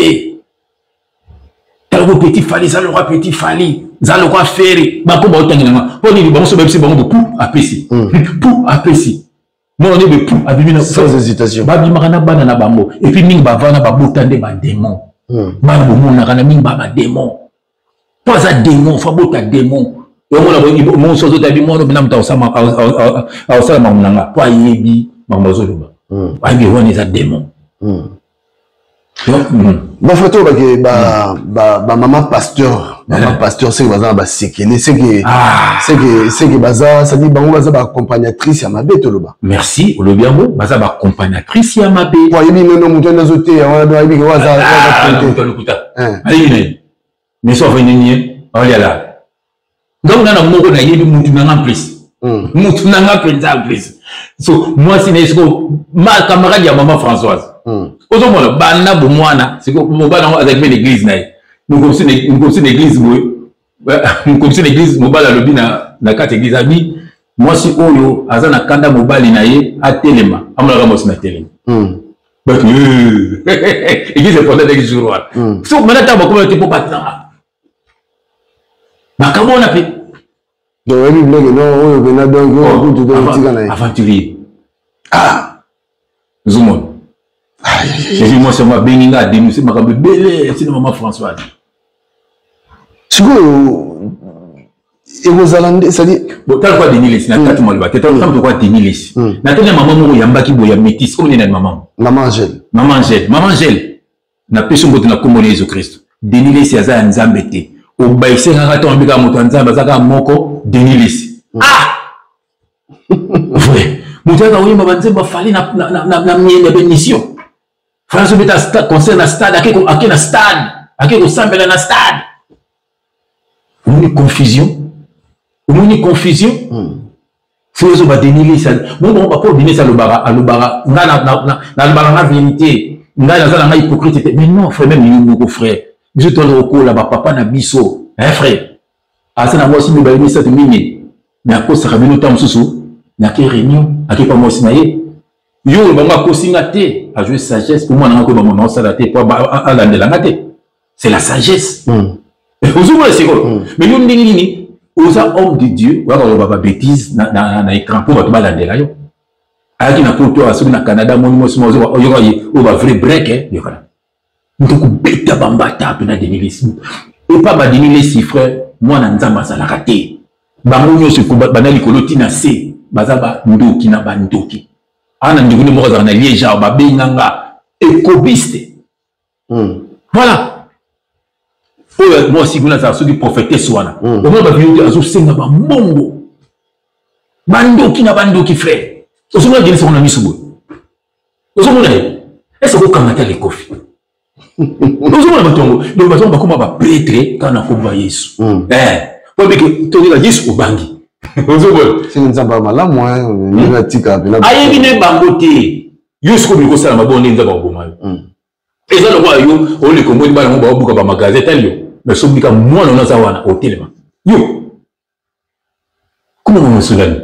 tala ko petit Fally, za lokola petit Fally, za lokola Ferre. Bako baotangela nga mpo nini? Bango so bayebisi bango bo pu apesi, pu apesi mwana nde be pu abimi na sans hésitation. Babimaka na bana na bango, et puis mingi bavanda babota nde badémon. Bana bomonaka na mingi ba badémon, mpo aza démon, faut abota démon. Omona monso azotabi mwana mpena moto akosala makambo na nga, mpo ayebi makambo azoloba, ayebi wana eza démon. Bafoto oyo bake bamama pasteur, mama pasteur, seke baza na basekele, seke baza, c'est-à-dire bango baza baaccompagnatrice ya mabe, toloba. Merci, olobi yango, baza baaccompagnatrice ya mabe. Po ayebi nono moto wana azoteya wana, do ayebi ke oyo aza lokuta, ayebi na ye, mais so avandi nie aoliala ngambo nga na moko nayebi mutu nanga en plus, mutu nanga mpenza en plus. So mwasi na ye siko ma camarade ya mama Françoise, ozomona banda bomwana. Siko mobali yango azalaki mpe na église na ye, mokomisi na église boye, mokomisi na église. Mobali alobi na kati église, abi mwasi oyo aza na kanda mobali na ye atelema, amonaka mwasi na telema. Bato église efondaki jour wana. So mana ntango bakomona te mpo bato nanga makambo wana mpe. Donc oyebi biloko no oyo mpena, donc oyo kutu donc tika na ye. Aventurier. Ah, ozomona evi mwasi yango abengi nga, adénonce makambo ebele esina mama Françoise. Sikoyo Ekozala nde, c'est-à-dire Botala kwa Denis Lessi na kati maloba te. Tala kwa Denis Lessi na tena mama moko yambaki boye ya métis, comme nini, mama? Mama Angèle. Mama Angèle, mama Angèle, napesi mbote na kombo na Yesu Kristo. Denis Lessi aza ya Nzambe te. Obayise kaka ntango abikaka moto ya Nzambe aza kaka moko, Denis Lessi. Ah, vrai, moto ayaka koyemba banzembo afali na miene ya bémission. France obeta concert na stade, ake na stade, ake kosambela na stade. Omoni confusion, omoni confusion. Soki ozoba Denis Lessi, bongo bango bapo Denis alobaka ngai nalobaka nga vérité, ngai naza na ngai hypocrite te. Mais non frère, même yo moko frère, biso toza kokola bapapa na biso, hein frère, aza na mwasi mibale, misato, mingi, mais akosaka bino. Ntango mosusu nake réunion, ake pa mwasi na ye, yo oyo bango akosi nga te, ajoue sagesse po mwana nga koyeba mama osala te po alandela nga te. C'est la sagesse. Ozomona sikoyo. Mais yo ndenge nini oza homme de Dieu, oyaka koloba babétise na écran mpo bato balandela yo? Ayaki na poto, asoki na Canada, moni mwasi oyoka ye oyo bavrai break, yokana moto kobeta bambata mpe na Denis Lessi. Epa baDenis Lessi frère, mwana Nzambe azalaka te. Bango nyonso banda likolo ntina se baza bandoki na bandoki. Ana ndeko nde moko azalaka na Liege awa, babenganga ekobiste. Voilà, oyo mwasi kuna azala soki prophétesse wana, omona bavideo te, azosenga bambongo. Bandoki na bandoki frère. Ozomona Denis yango na miso boye, ozomona ye ese okokanga te likofi. Ozomona bato yango, donc bato yango bakoma baprêtre kaka na kombo ya Yesu. Po bike tokeka Yesu obangi, ozomona. Seke Nzambe ya malamu ndenge atika mpena. Ayebi ne bango te. Yo sikoyo olingi kosala mabe, nde Nzambe akoboma yo. Eza lokola yo oleka, omoni bana ngo baobuka bamagasin, etali yo, mais soki bika mwana wana aza wana, otelema yo kuma mosolani.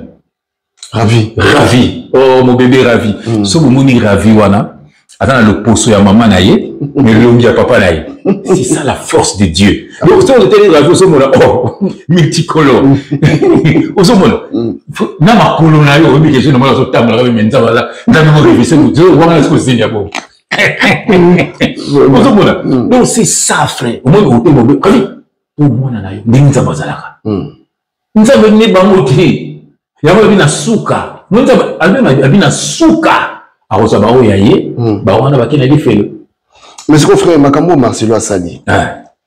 Ravi. Ravi, oh mon bébé Ravi. So bomoni Ravi wana aza na loposo ya mama na ye, mais elongi ya papa na ye. C'est ça la force de Dieu. Donc soki oteli Ravi, ozomona, oh, multicolore, ozomona na makolo na yo, oyebi ke nomona azotambola kaka, me Nzambe aza Nzambe mo revise motu wana, soki ozeli ya bongo, ozomona. Donc c'est ça frère, omoni otema Ravi po mwana na yo, ndenge Nzambe azalaka. Nzambe nde bango te, yango abi na suka. Mo Nzambe abi na suka akozwa baoyo ya ye, bango wana bakei na lifelo. Mais siko frère, makambo oyo Marcelo asali,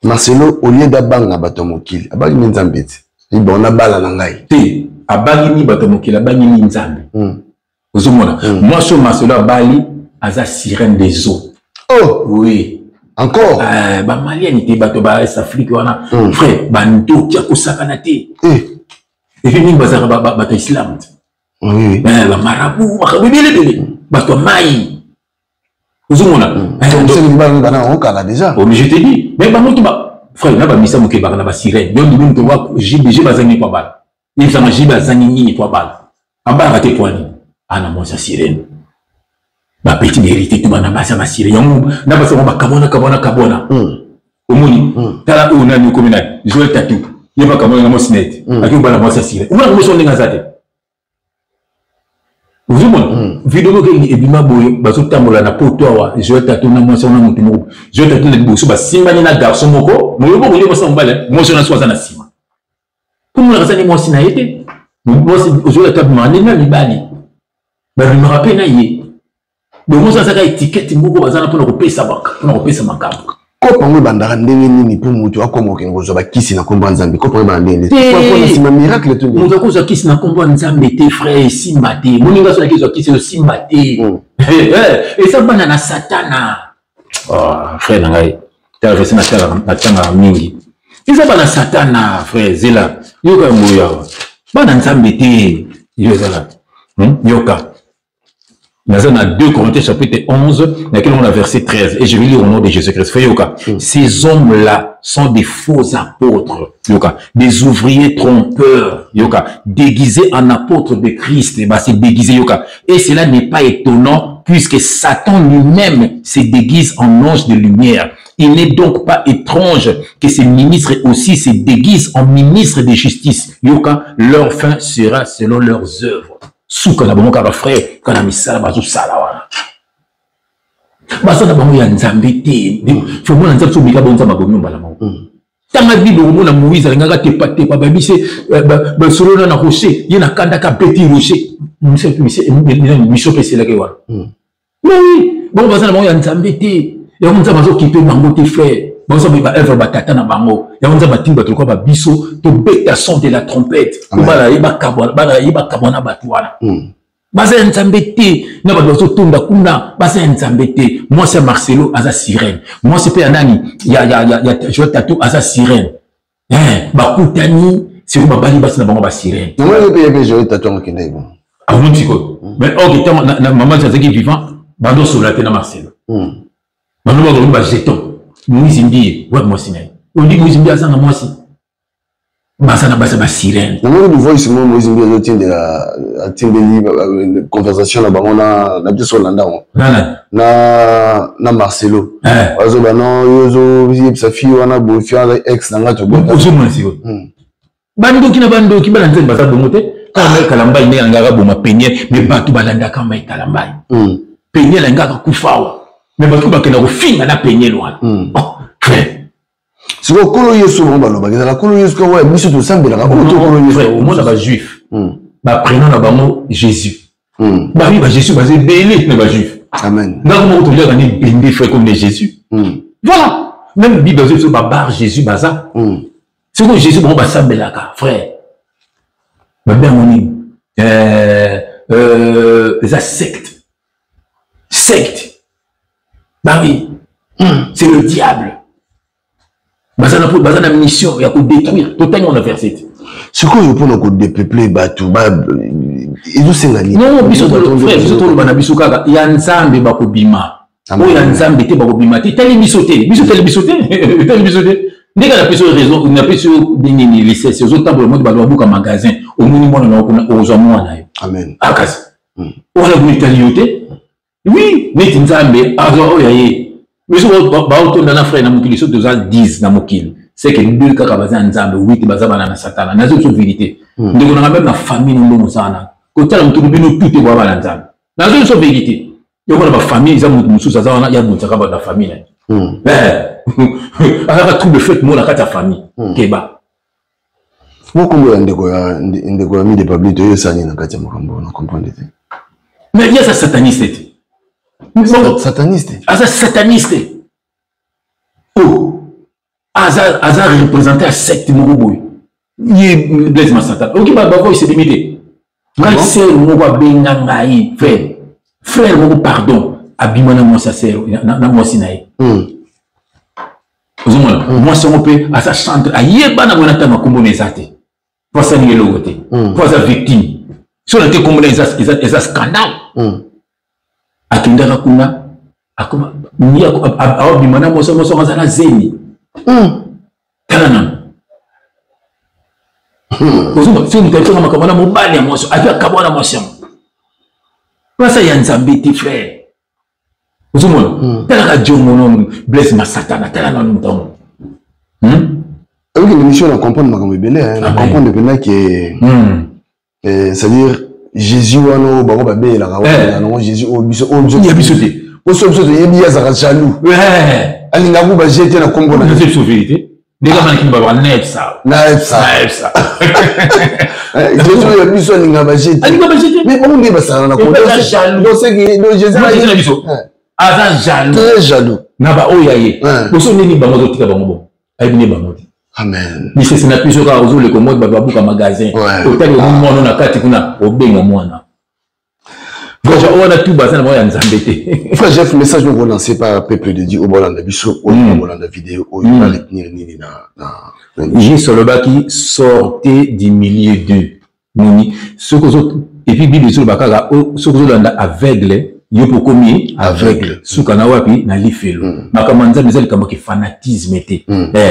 Marcelo au lieu d'abanga bato ya mokili, abangi nde Nzambe te. Bon, nabala na ngai. Te, abangi ni bato ya mokili, abangi ni Nzambe. Ozomona mwasi oyo Marcelo abali aza sirène des eaux. Oh oui. Encore. Bamaliani te, bato ba Est Afrique wana frère, bandoki akosakana te. Epi mingi bazalaka bato ya islam te, bamarabu, makambo ebele ebele, bato ya mai, ozomona. Okala déjà. Oh, mais je te dis, mais bango to frère na bamisa moke ebaka na basirène. Yo ndimi moto wa JBG bazangi po abala, yebisanga JB azangi nini po abala? Abalaka te po nini? Ana mwasi ya sirène, bapeti vérité to bana basi ya basirène yango na basi yango bakabwana kabwana kabwana. Omoni, tala oyo nani okomi nani, Joel Tatu, ye bakamwana na mwasi na ye te, aki kobala mwasi ya sirène. Omona mwasi ndenge aza te, ozomona video moko ebima boye, bazotambola na poto awa, Joel Tatu na mwasi wana, motu moko, Joel Tatu na liboso, basimbani na garçon moko moyoboko nde mwasi na mobali. Mwasi wana so aza na nsima, mpo monaka aza nde mwasi na ye te. Mwasi Joel Tatu abimaka nde na mibali, babimaka mpe na ye. Donc mwasi azaka etikete moko baza na mpona kopesa makambo. Kope yango ebandaka ndenge nini mpo moto akoma okende kozwa bakisi na nkombo ya Nzambe? Kope yango ebanda ndenge nini? Mpona nsima miracle to moto akozwa kisi na nkombo ya Nzambe te frère, esimba te. Moninga soki akezwa kisi, esimba te, eza bana na Satana. Frère na ngai, tala verset natangaka mingi, eza bana Satana frère. Zela, yoka yango yawa, bana Nzambe te. Yo ezala yoka, naza na 2 Corinthiens chapitre 11, na verset 13, et je vais lire au nom de Jésus-Christ. Yoka. Ces hommes-là sont des faux apôtres, yoka, des ouvriers trompeurs, yoka, déguisés en apôtres de Christ, et bah, c'est déguisé, yoka. Et cela n'est pas étonnant, puisque Satan lui-même se déguise en ange de lumière. Il n'est donc pas étrange que ces ministres aussi se déguisent en ministres de justice. Yoka, leur fin sera selon leurs œuvres. Suka na bango kaka frère, kaka na misala bazosala wana, baza na bango ya Nzambe te. Fo mwana Nzambe, so obika bo Nzambe abomi mbala moko. Tanga Bible okomona Moïse alingaka tepatepa babise basolo na na rocher ye na kandaka abeti rocher miso mpe eselaki wana. Mais oui, bango baza na bango ya Nzambe te. Yango Nzambe azokipe bango te frère. Bazo ba œuvre ba tata na bango. Yango Nzambe atindi bato lokola ba biso tobeta son de la trompette. Po bana ye bakabwana, bana ye bakabwana bato wana. Baza ya Nzambe te. Na bato bazotonda kuna baza ya Nzambe te. Mwasi ya Marcelo aza sirène. Mwasi pe ya nani ya ya ya ya Joël Tatou aza sirène. Eh, bakutani sikoyo babali basi na bango ba sirène. Yango ye pe ye pe Joël Tatou yango akendaki bongo. Akomi sikoyo. Mais ok ntango na mama azalaki vivant bando osolola te na Marcelo. Bando bakolobi ba jeton. Moïse Mbiye wapi mwasi na ye? Ondi Moïse Mbiye azanga mwasi. Baza na basi ba sirène. Namoni du voice moko Moïse Mbiye azotindela atindeli conversation na bango na na biso olanda yango. Na na Marcelo. Azoba non yo ozoyebisa fille wana boye fille wana ex na ngai tobota. Ozomona sikoyo. Bandoki na bandoki bana nzembe baza bongo te. Kaka Mike Kalambay ndenge alingaka boma Peniel mais bato balandaka Mike Kalambay. Peniel alingaka kufa awa mais bato bakenda kofinga na Peniel wana. Oh, frère. Sikoyo Nkolo Yesu bango balobaka ezala Nkolo Yesu kaka oyo biso tosambelaka oyo to Nkolo Yesu. Frère, omona ba juif ba prénom na bango Jésus. Babi ba Jésus baza ebele na ba juif. Amen. Ndako moko toliaka ni bende frère comme les Jésus. Voilà. Même Bible bazo biso ba bar Jésus baza. Sikoyo Jésus bango basambelaka frère. Babe yango nini? Eza secte. Secte. Bah oui. C'est le diable. Baza na baza na mission ya ko détruire. Totangi on a verset. Sikoyo mpona ko dépeupler bato ba ezosenga nini? Non, biso frère, biso toloba na biso kaka ya Nzambe bakobima. Oyo ya Nzambe te bakobima te. Tali biso te. Biso tali biso te. Tali biso te. Ndenge napesi yo raison, napesi yo ndenge nini lisese, ozotambola moto bato babuka magasin, omoni mwana na yo kuna, okozwa mwana yo. Amen. Ah kasi. Wana kuna etali yo te. Oui, neti Nzambe azwa oyo ya ye. Biso baotonda na frère na mokili, soki toza 10 na mokili, c'est que deux kaka baza ya Nzambe, 8 baza bana na Satana. Nazo biso vérité. Ndeko nanga même na famille no ndongo sana. Kotala moto bino tout te bwa bana Nzambe. Nazo biso vérité. Yoko na ba famille eza moto mosusu aza wana ya moto kaka na famille na ye. Azaka trouble fête mo na kati ya famille. Keba. Moko ya ndeko ya ndeko ya Mide Pablito oyo esani na kati ya makambo na comprendre te. Mais ye aza sataniste te. Sataniste. Aza sataniste. Oh. Aza aza représenté ya secte moko boye. Ye Blaise Masata. Oki ba ba voice ebimi te. Ngai sœur moko abenga ngai frère. Frère moko pardon abima na mwasi ya sœur na mwasi na ye. Ozomona mwasi yango mpe aza chantre ayebana boye na ntango nkombo na eza te mpo asalingi eloko te mpo aza victime so na te nkombo na eza scandale. Akendaka kuna aobima na mwasi mwasi yango aza na zemi. Tala nano ozomona soki moto ayebisaka makambo wana mobali ya mwasi azwi akabwana mwasi yango mpasa ya Nzambe te frère. Ozomona talaka djongo nono Blaise Masatana tala nano moto yango. Oyoki na émission na comprendre makambo ebele, na comprendre mpenza ke c'est-à-dire Jésus wana oyo bango babeyelaka wana nango Jésus oyo biso oyo biso ya biso te. Oso biso toyebi ye azalaka jaloux. Alingaka kuba je te na kombo na ye. Biso vérité. Ndenge bana kini baba na epsa. Na epsa. Na epsa. Jésus oyo biso alingaka ba je te. Alingaka ba je te. Mais bango nde basalaka na kombo. Jaloux. Donc c'est que donc Jésus na biso. Aza jaloux. Très jaloux. Na ba oyo ya ye. Boso nini bango ozotika bango bon. Ayebi ne bango te. Amen. Lisese na biso kaka ozoleka omoi bato babuka magasin. Otali omoni mwana na kati kuna obenga mwana. Déjà wana tout baza na bango ya Nzambe te. Frère Jeff, message moko lancé par peuple de Dieu oyo bolanda biso oyo bolanda vidéo oyo ba retenir nini na na Jésus alobaki sortez du milieu d'eux. Nini soki ozo et puis Bible ezoloba kaka soki ozolanda aveugle yo mpo okomi aveugle suka na wapi na lifelo. Makambo ya Nzambe eza likambo ya fanatisme te.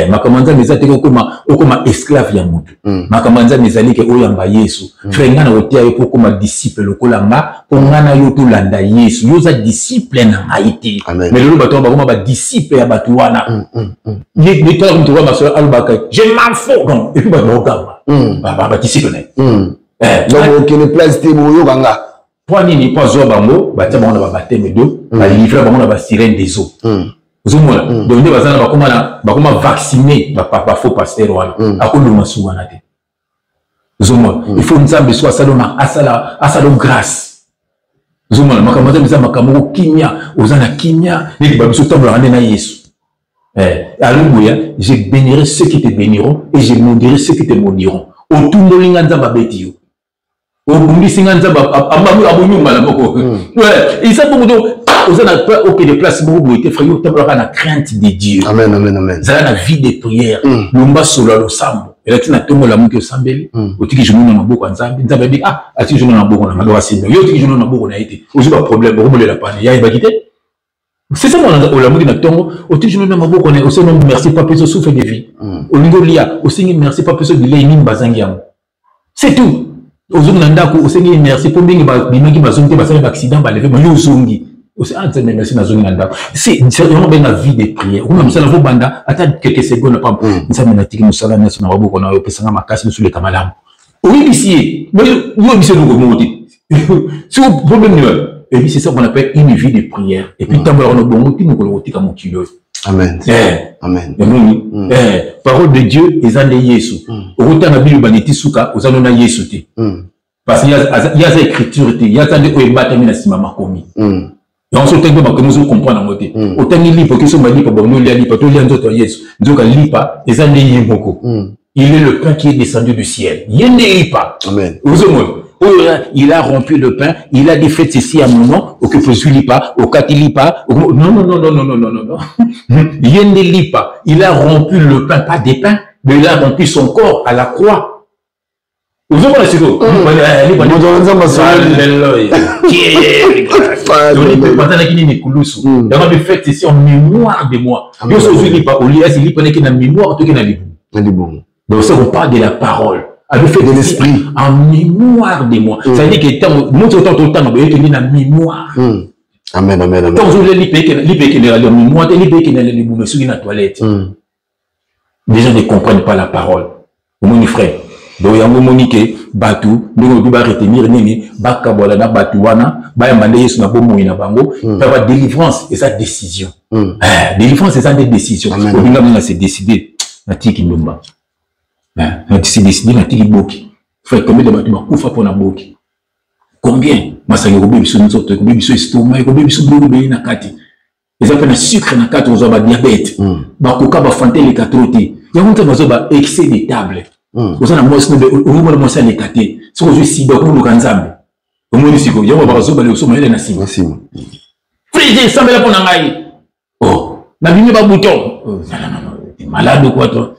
Makambo ya Nzambe eza te okoma okoma esclave ya motu. Makambo ya Nzambe ezali ke oyamba Yesu. Frère nga na koteya yo mpo okoma disciple lokola nga mpo nga na yo tolanda Yesu. Yo oza disciple na ngai te. Mais lelo bato wana bakoma ba disciple ya bato wana. Ye tala moto oyo masolo alobaka je m'en fous donc et puis bato bakogamba. Ba disciple na ye. Donc okende place te boyoka nga. Mpo nini? Mpo azwa bango batia bango na ba baptême d'eau, ba livrer bango na ba sirène des eaux. Ozomona mm. Donc nde baza na bakoma na bakoma vaccine bafaux pasteur wana mm. Akolonga su wana te. Ozomona mm. Il faut Nzambe so asala asala asala grâce. Ozomona makambo Nzambe eza makambo moko kimia, oza na kimia neti babiso otambolaka nde na Yesu. Eh, alléluia, je bénirai ceux qui te béniront et je maudirai ceux qui te maudiront. Otumboli nga, Nzambe abeti yo. Obundisi nga, Nzambe abomi mbala moko. Eza bongo. Donc oza na okende place moko boye te, frère. Yo otambolaka na crainte de Dieu. Amen, amen, amen. Zala na vie de prière. Lomba solo ya losambo elati na ntongo, olamuki, osambeli, otiki journée na maboko ya Nzambe. Nzambe ayebi, ah, atiki journée na maboko na ngai, asimba yo. Otiki journée na maboko na ye te, ozwi baproblème, okomolela pane yayebaki te. C'est ça. Mwana, olamuki na ntongo, otiki journée na maboko na ye, osengi merci papa eso souffle de vie. Olingi olia, osengi merci papa eso bilei nini bazangi yango, c'est tout. Ozongi na ndako, osengi merci mpo ndenge babimaki bazongi te, basali baaccident, baleve yo, ozongi, ah, Nzambe merci, nazongi na ndako. Yango benga vie de prière. Okoma mosala, vobanda ata quelques secondes pamba. Nzambe, natiki mosala nyonso na maboko na yo, opesanga makasi nyonso, oleka malamu. Oyebisi ye, yo oyebisi eloko moko te siko problème ni wapi. Et puis c'est ça qu'on appelle une vie de prière. Et puis tambolaka na bongo ti mokolo kotika mokili oyo. Amen. Amen. Omoni, parole de Dieu eza nde Yesu. Okotanga biloba neti suka oza no na Yesu te, parce que ye aza écriture te, ye aza nde oyo ebatami na nsima makomi. Yango so otangi mpe makomi, ozocomprendre yango te. Otangi lipa, okesomba lipa, bongo olia lipa, tolia nzoto ya Yesu. Nzoka lipa eza nde ye moko. Il est le pain qui est descendu du ciel. Ye nde lipa. Ozomona oyo, il a rompu le pain, il a dit: faites ceci à mon nom. Oke ozwi lipa, okati lipa. Non, non, non, non, non, non, non, non. Ye nde lipa. Il a rompu le pain, pas des pains, mais il a rompu son corps à la croix. Ozomona sikoyo bazalaki nini? Kulusu. Yango abe: faites ceci en mémoire de moi. Yo so ozwi lipa, olia, esi lipa neki na mémoire, toki na libumu. Donc ça, on parle de la parole abe fait de l'esprit. En mémoire de moi, ça veut dire que ntango moto otango totanga boye, ekende na mémoire. Amen, amen, amen. Ntango ozolia lipa, lipa ekendela na mémoire te, lipa ekendela na libumu, esoki na toilette. Les gens ne comprennent pas la parole. Omoni, frère, donc yango omoni ke bato ndenge olobi, baretenir nini? Bakabwala na bato wana, bayamba nde Yesu na bomoi na bango. Mpe ba délivrance eza décision. Délivrance eza nde décision. Obinga minga se décide, natiki ndumba, se décide, natiki boki. Frère, combien de bato bakufa mpo na boki? Combien? Masanga ekobe biso nzoto, ekobe biso estomac, ekobe biso biloko ebele na kati. Eza mpe na sucre na kati, ozwa badiabète. Bakoka bafanta eleka trop te. Yango ntango bazwa ba excès de table, oza na mwasi, omona mwasi aleka te. Soki ozwi sida, okomoluka Nzambe. Omoni sikoyo, yango bakazoba liboso, mayele na nsima. Frige esambela mpo na ngai, oh, nabimi babouton malade okwa to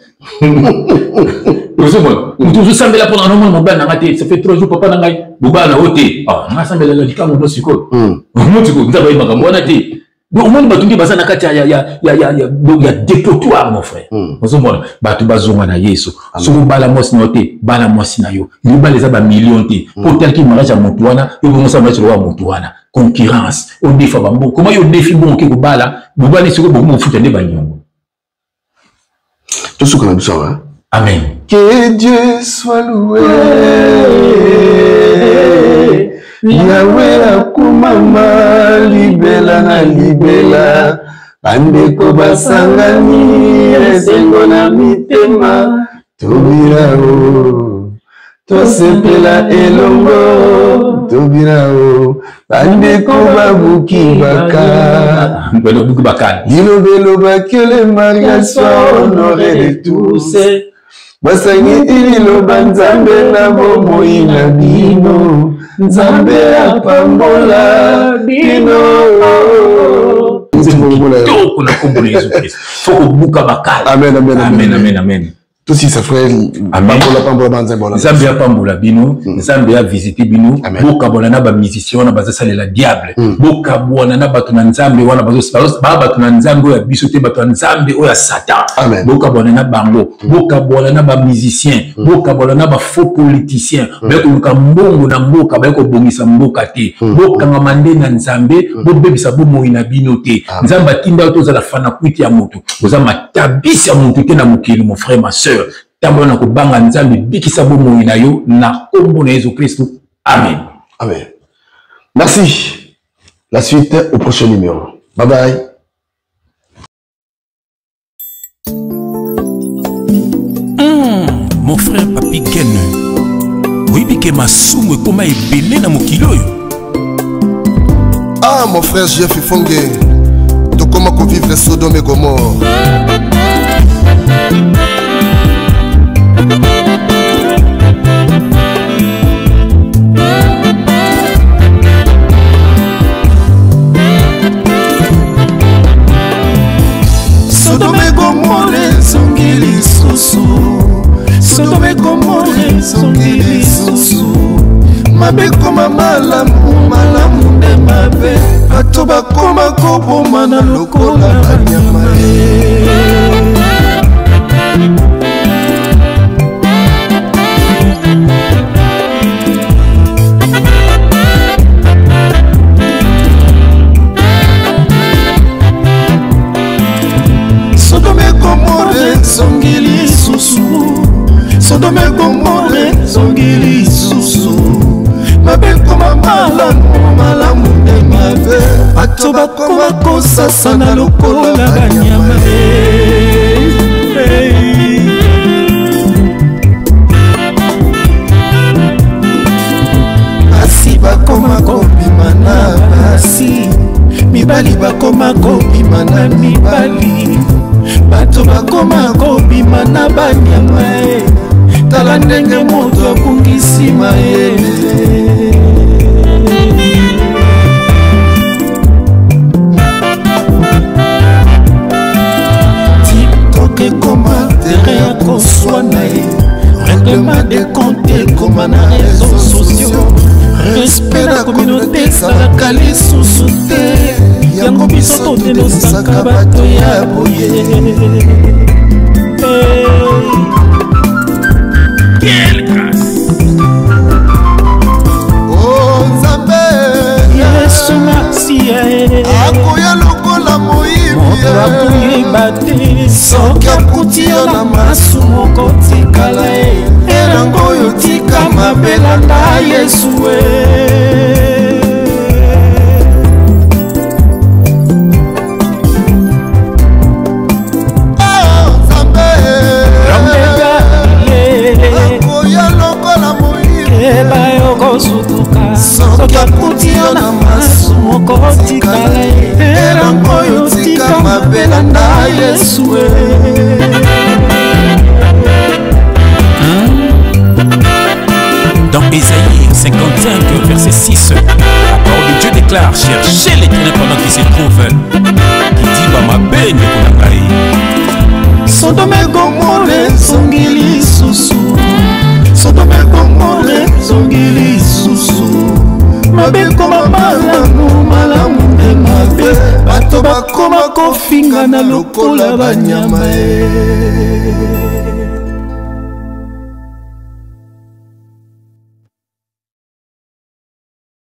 ozomona moto ozosambela mpo na nomona mobali na ngai te. Ça fait 3 jours, papa na ngai, mobali na yo te, nga asambela likambo no sikoyo. Omoni sikoyo, Nzambe ayebi makambo wana te. Donc omoni bato nde baza na kati ya dépotoir, mon frère. Ozomona bato bazonga na Yesu. Soki obala mwasi na yo te, bala mwasi na yo. Libala eza bamillion te mpo otalaki mariage ya motu wana, yo bongosa mariage lokola motu wana. Concurrence, odefa bambongo. Koma yo odefi bongo, oke kobala, bobali sikoyo, bokomi kofuta nde baniongo. Tosuka na biso awa. Amen. Que Dieu soit loué, Yahweh akumama libela na libela. Bandeko basangani, esengo na mitema, tobina o, tosepela elongo, tobina o. Bandeko babuki baka Babuki bakala. Liloba elobaki: le mariage soit honoré de tous. Basangiti liloba Nzambe na bomoi na bino, Nzambe apambola bino. Kitoko na kombo na Yesu Kristo. Fo kobuka bakala. Amen, amen. Amen, amen, amen. Tosisa, frère. Pambola, pambola banzambe wana. Nzambe apambola bino, Nzambe avisite bino. Bokabwana na bamusicien wana bazosalela diable. Bokabwana na bato na Nzambe wana, baa bato na Nzambe oyo ya biso te, bato ya Nzambe oyo ya Satan. Bokabwana na bango, bokabwana na bamusicien, bokabwana na bafaux politicien. Baye koluka mbongo na mboka, baye kobongisa mboka te. Bokangama nde na Nzambe, bobebisa bomoi na bino te. Nzambe atinda yo tozala fanakwiti ya moto, oza matabisi ya motu te na mokili. Mon frère, ma sœur, tambola na kobanga Nzambe, bikisa bomoi na yo na kombo na Yesu Kristu. Amen. Amen, merci. La suite au prochain numéro. Bye bye. Mon frère Papi Ken, oyebi ke masumu ekoma ebele na mokili oyo. Ah mon frère Jeff Ifonge, tokoma kovivre Sodome et Gomorre. Sodome Gomorre ezongi lisusu, Sodome Gomorre ezongi lisusu. Mabe koma malamu, malamu nde mabe, bato bakoma kobomana lokola banyama. Sodome Gomorre ezongi lisusu, Sodome Gomorre ezongi lisusu. Mabe koma malamu, malamu nde mabe, bato bakoma kosasana lokola banyama. Basi bakoma kobima na basi, mibali bakoma kobima na mibali, bato bakoma kobima na banyama. Tala ndenge moto abungisi mayele. TikTok ekoma terrain ya koswana ye, règlement de compte ekoma na réseaux sociaux, respect na communauté ezalaka lisusu te, yango biso todenosaka bato ya boye. Quelle grâce! Oh Nzambe, Yesu Masiya akoya lokola moyibi, moto akoyeba te soki akuti yo na masumu okotikala ye, elango oyo tika mabe landa Yesu. Soki akuti yo na masumu okotikala ye, elango oyo tika mabe landa Yesu. Dans Ésaïe 55, verset 6, la parole de Dieu déclare: cherchez l'Éternel pendant qu'il se trouve. Qui dit ba mabe ndeko na ngai. Sodome Gomorre ezongi lisusu, Sodome Gomorre ezongi lisusu. Mabe koma malamu, malamu nde mabe, bato bakoma kofingana lokola banyama.